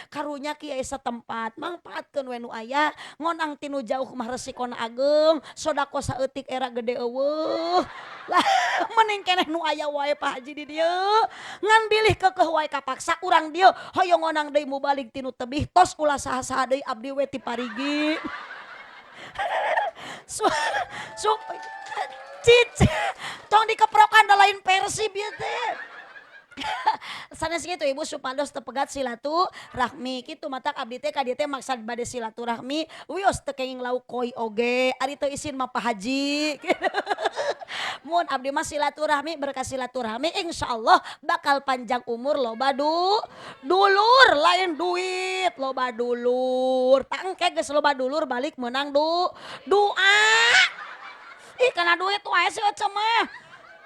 Karunya kiai setempat mangpaatkeun we nu aya, ngonang tinu jauh mah resikona ageng, sodako saeutik era gede eueuh. Lah mending keneh nu aya wae Pak Haji di dieu. Ngan bilih keukeuh wae kapaksa urang dieu hoyong ngonang deui mubalik tinu tebih tos ulah saha-saha deui abdi we ti parigi. Su cic tong dikeprokan da lain Persib ieu teh. Sanes kitu ibu supados teu pegat silaturahmi kitu matak abdi teh ka dieu teh maksad bade silaturahmi wios teu kenging lauk koi oge ari teu isin mah Pak Haji. Mun abdi mah silaturahmi berkah silaturahmi insyaallah bakal panjang umur loba dulur lain duit loba dulur tangke geus loba dulur balik meunang doa. Ih kana duit wae si ece mah.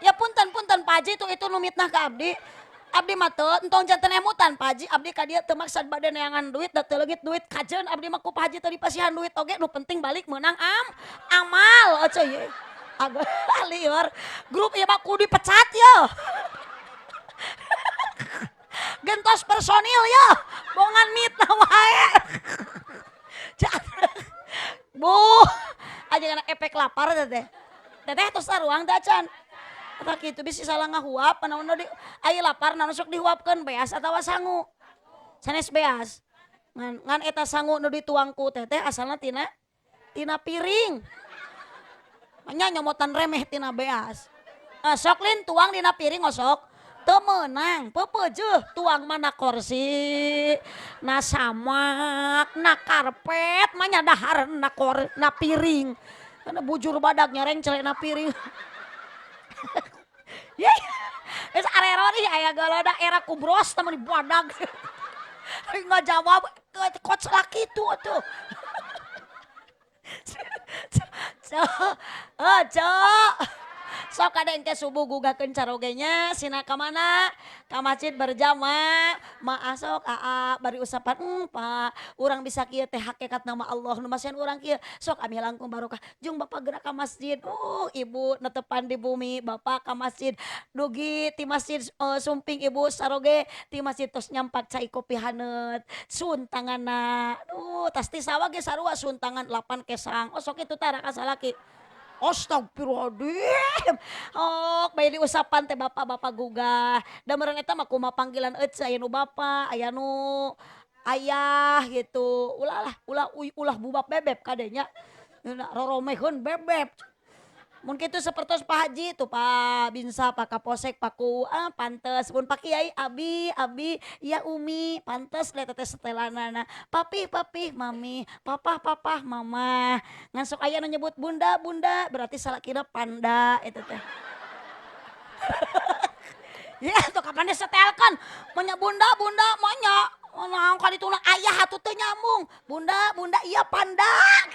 Ya punten punten Pak Haji itu nu mitnah ka abdi. Abdi mah teu entong janten emutan Pak Haji abdi ka dieu teu maksad bade neangan duit da teu leungit duit kajeun abdi mah ku Pak Haji teu dipasihan duit oge nu penting balik meunang amal ece ye. Agak lieur grup ieu mah kudu dipecat ye. Gentos personil ye bongan mitnah wae. Bu aja kana efek lapar teh. Teteh tos saruang teh acan. Eta kitu bisi salah ngahuap naon di aya lapar naon sok dihuapkeun beas atawa sangu. Sanes beas. Ngan eta sangu nu dituang ku teteh asalna tina piring. Nya nyomotan remeh tina beas. Sok lin tuang dina piring osok teu meunang peupeujeuh tuang mana kursi na samak na karpet mah nya dahar na piring. Kana bujur badag nyereng celek na piring. Ye, geus areror ih aya galoda era kubros teh mun badag. Ngajawab koclak kitu atuh. Cok. Sok kada engke subuh gugahkeun carogenya sina ka mana? Ka masjid berjamaah. Maah sok aa bari usapan Pak, urang bisa kieu teh hakikat nama Allah nu masihan urang kieu. Sok ami langkung barokah. Jung bapak gerak ka masjid. Ibu netepan di bumi, bapak ka masjid. Dugi ti masjid sumping ibu saroge ti masjid tos nyampak cai kopi haneut. Sun tanganna. Duh, tas ti sawah ge sarua sun tangan 8 kesang. Oh sok kitu tara ka salaki. Astagfirullahaladzim. Oh, bae diusapan teh bapak-bapak gugah. Da meureun eta mah kumaha panggilan ece aya nu bapak, aya nu ayah gitu. Ulah lah, ulah ulah bubab bebeb kadenya. Roromeheun bebeb. Mun kitu sapertos Pak Haji tuh Pak Binsa, Pak Kaposek, Pak Ku, pantes. Mun Pak Kiai, Abi, Abi, ya Umi, pantes lihat teteh setelanana. Papi, papi, mami, papa, papa, mama. Ngan sok aya nu nyebut bunda, bunda, berarti salakina panda itu teh. Ya tuh kapan disetelkan? Manya bunda, bunda, manya. Oh, naon ka ditu ayah atuh teu nyambung. Bunda, bunda iya pandak.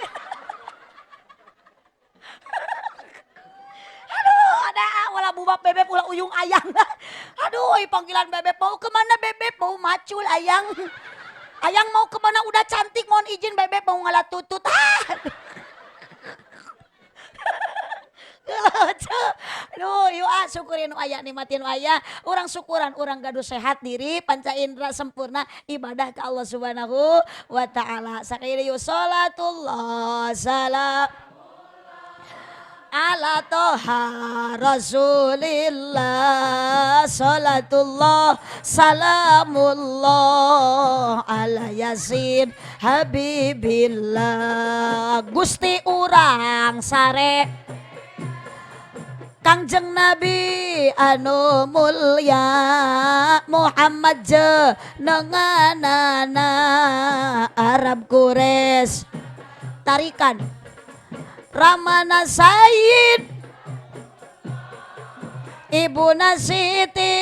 Aduh, ada ulah bubab bebek ulah uyung ayang. Aduh, panggilan bebek mau kemana bebek? Mau macul ayang. Ayang mau kemana? Udah cantik, mohon izin bebek mau ngalah tutut. Aduh, yuk ah syukurin aya nikmatin aya. Urang syukuran, urang gaduh sehat diri, panca indera sempurna, ibadah ke Allah Subhanahu wa taala. Sakali yuk salatullah salam ala toha rasulillah salatullah salamullah ala yasin habibillah. Gusti urang sare Kangjeng Nabi anu mulya Muhammad jenenganana Arab Quraisy tarikan Ramana Sayyid Ibuna Siti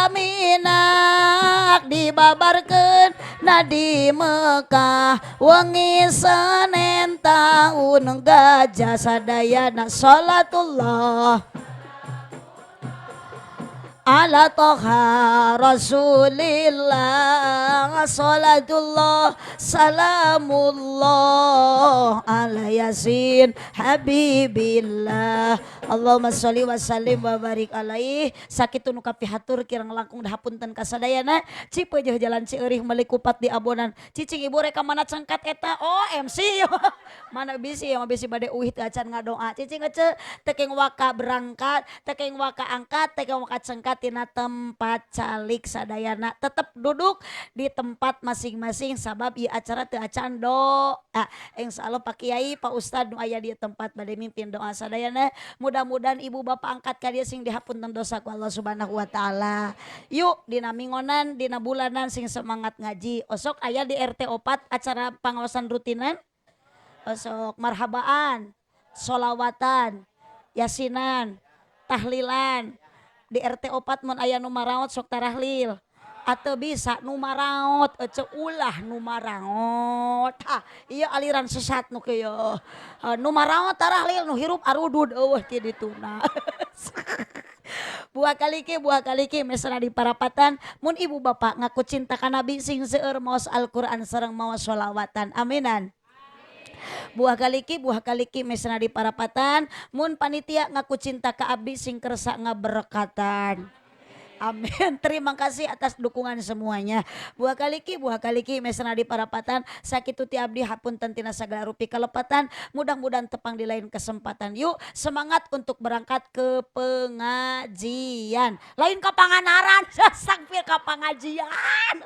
Aminah dibabarkeun na di Mekah wengi Senin taun gajah sadayana salatullah ala toha rasulillah salatullah salamullah ala yasin habibillah. Allahumma sholli wa sallim wa barik alaih. Sakitu nu kapihatur kirang langkung dahapunten kasadayana. Cipeujeuh jalan Cieurih meuli kupat di abonan. Cicing ibu reka mana cengkat eta? Oh MC. Mana bisi ya bisi bade uih teu acan ngadoa. Cicing ece tekeng waka berangkat, tekeng waka angkat, tekeng waka cengkat tina tempat calik sadayana. Tetep duduk di tempat masing-masing sabab ieu acara teu acan doa. Insyaallah Pak Kiai, Pak Ustad nu aya di tempat bade mimpin doa sadayana. Mudah-mudahan ibu bapak angkat ka dieu sing dihapunten dosa ku Allah Subhanahu wa taala. Yuk dina mingonan, dina bulanan sing semangat ngaji. Osok aya di RT 4 acara pangaosan rutinan. Osok marhabaan, solawatan, yasinan, tahlilan. Di RT 4 mun aya nu maraot sok tarahlil. Atau bisa nu maraot ece ulah nu maraot. Ha, ieu aliran sesat nu kieu. Nu maraot tarahlil nu hirup arudud eueuh ti dituna. Buah kaliki mesra di parapatan mun ibu bapak ngaku cinta ka Nabi sing seueur maos Al-Qur'an sareng maos sholawatan. Aminan. Buah kaliki mesra di parapatan mun panitia ngaku cinta ka abdi sing kersa ngaberkatan. Amin. Terima kasih atas dukungan semuanya. Buah kaliki mesra di parapatan sakitu ti abdi hapunten tina sagala rupi kalepatan. Mudah-mudahan tepang di lain kesempatan. Yuk semangat untuk berangkat ke pengajian. Lain ke Pangandaran, sangpir ke pengajian.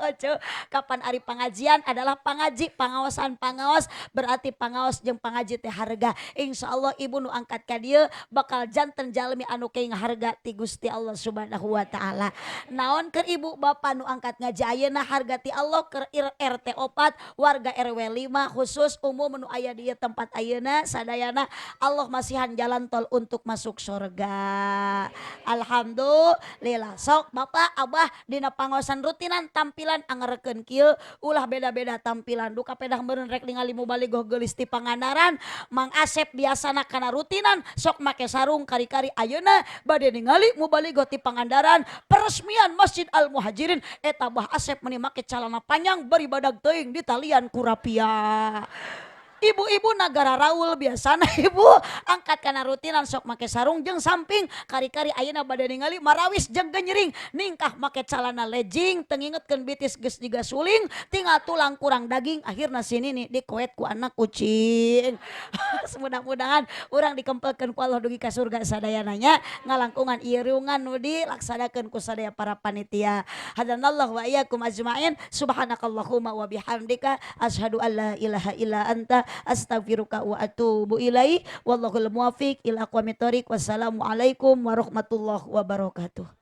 Ojo, kapan ari pengajian adalah pangaji, pangaosan pangaos, berarti pangaos jeung pangaji teh harga. Insyaallah ibu nu angkat ka dieu bakal janten jalmi anu keuing harga ti Gusti Allah Subhanahu wa taala. Naon keur ibu bapak nu angkat ngaji ayeuna harga ti Allah keur RT 4 warga RW 5 khusus umum nu aya di tempat ayeuna sadayana Allah masihan jalan tol untuk masuk surga. Alhamdulillah. Sok bapak abah dina pangaosan rutinan tampilan angerkeun kieu ulah beda-beda tampilan. Duka pedah meureun rek ningali mubalighah geulis ti Pangandaran Mang Asep biasana kana rutinan sok make sarung kari-kari ayeuna bade ningali mubalighah ti Pangandaran peresmian Masjid Al Muhajirin eta Bah Asep meni make calana panjang bari badag teuing di talian kurapia. Ibu-ibu nagara Raul biasana ibu angkat kana rutinan sok make sarung jeung samping kari-kari ayeuna bade ningali marawis jeung genyering ningkah make calana legging teu ngingetkeun bitis geus jiga suling tinggal tulang kurang daging akhirna si nini dikoet ku anak kucing. Mudah-mudahan urang dikempelkeun ku Allah dugi ka surga sadayananya ngalangkungan ieu riungan nu dilaksanakeun ku sadaya para panitia. Hadanallahu wa iyyakum ajmain. Subhanakallahumma wa bihamdika asyhadu an la ilaha illa anta astaghfiruka wa atubu ilaih. Wallahul muwaffiq ila aqwamit thoriq. Wassalamualaikum warahmatullahi wabarakatuh.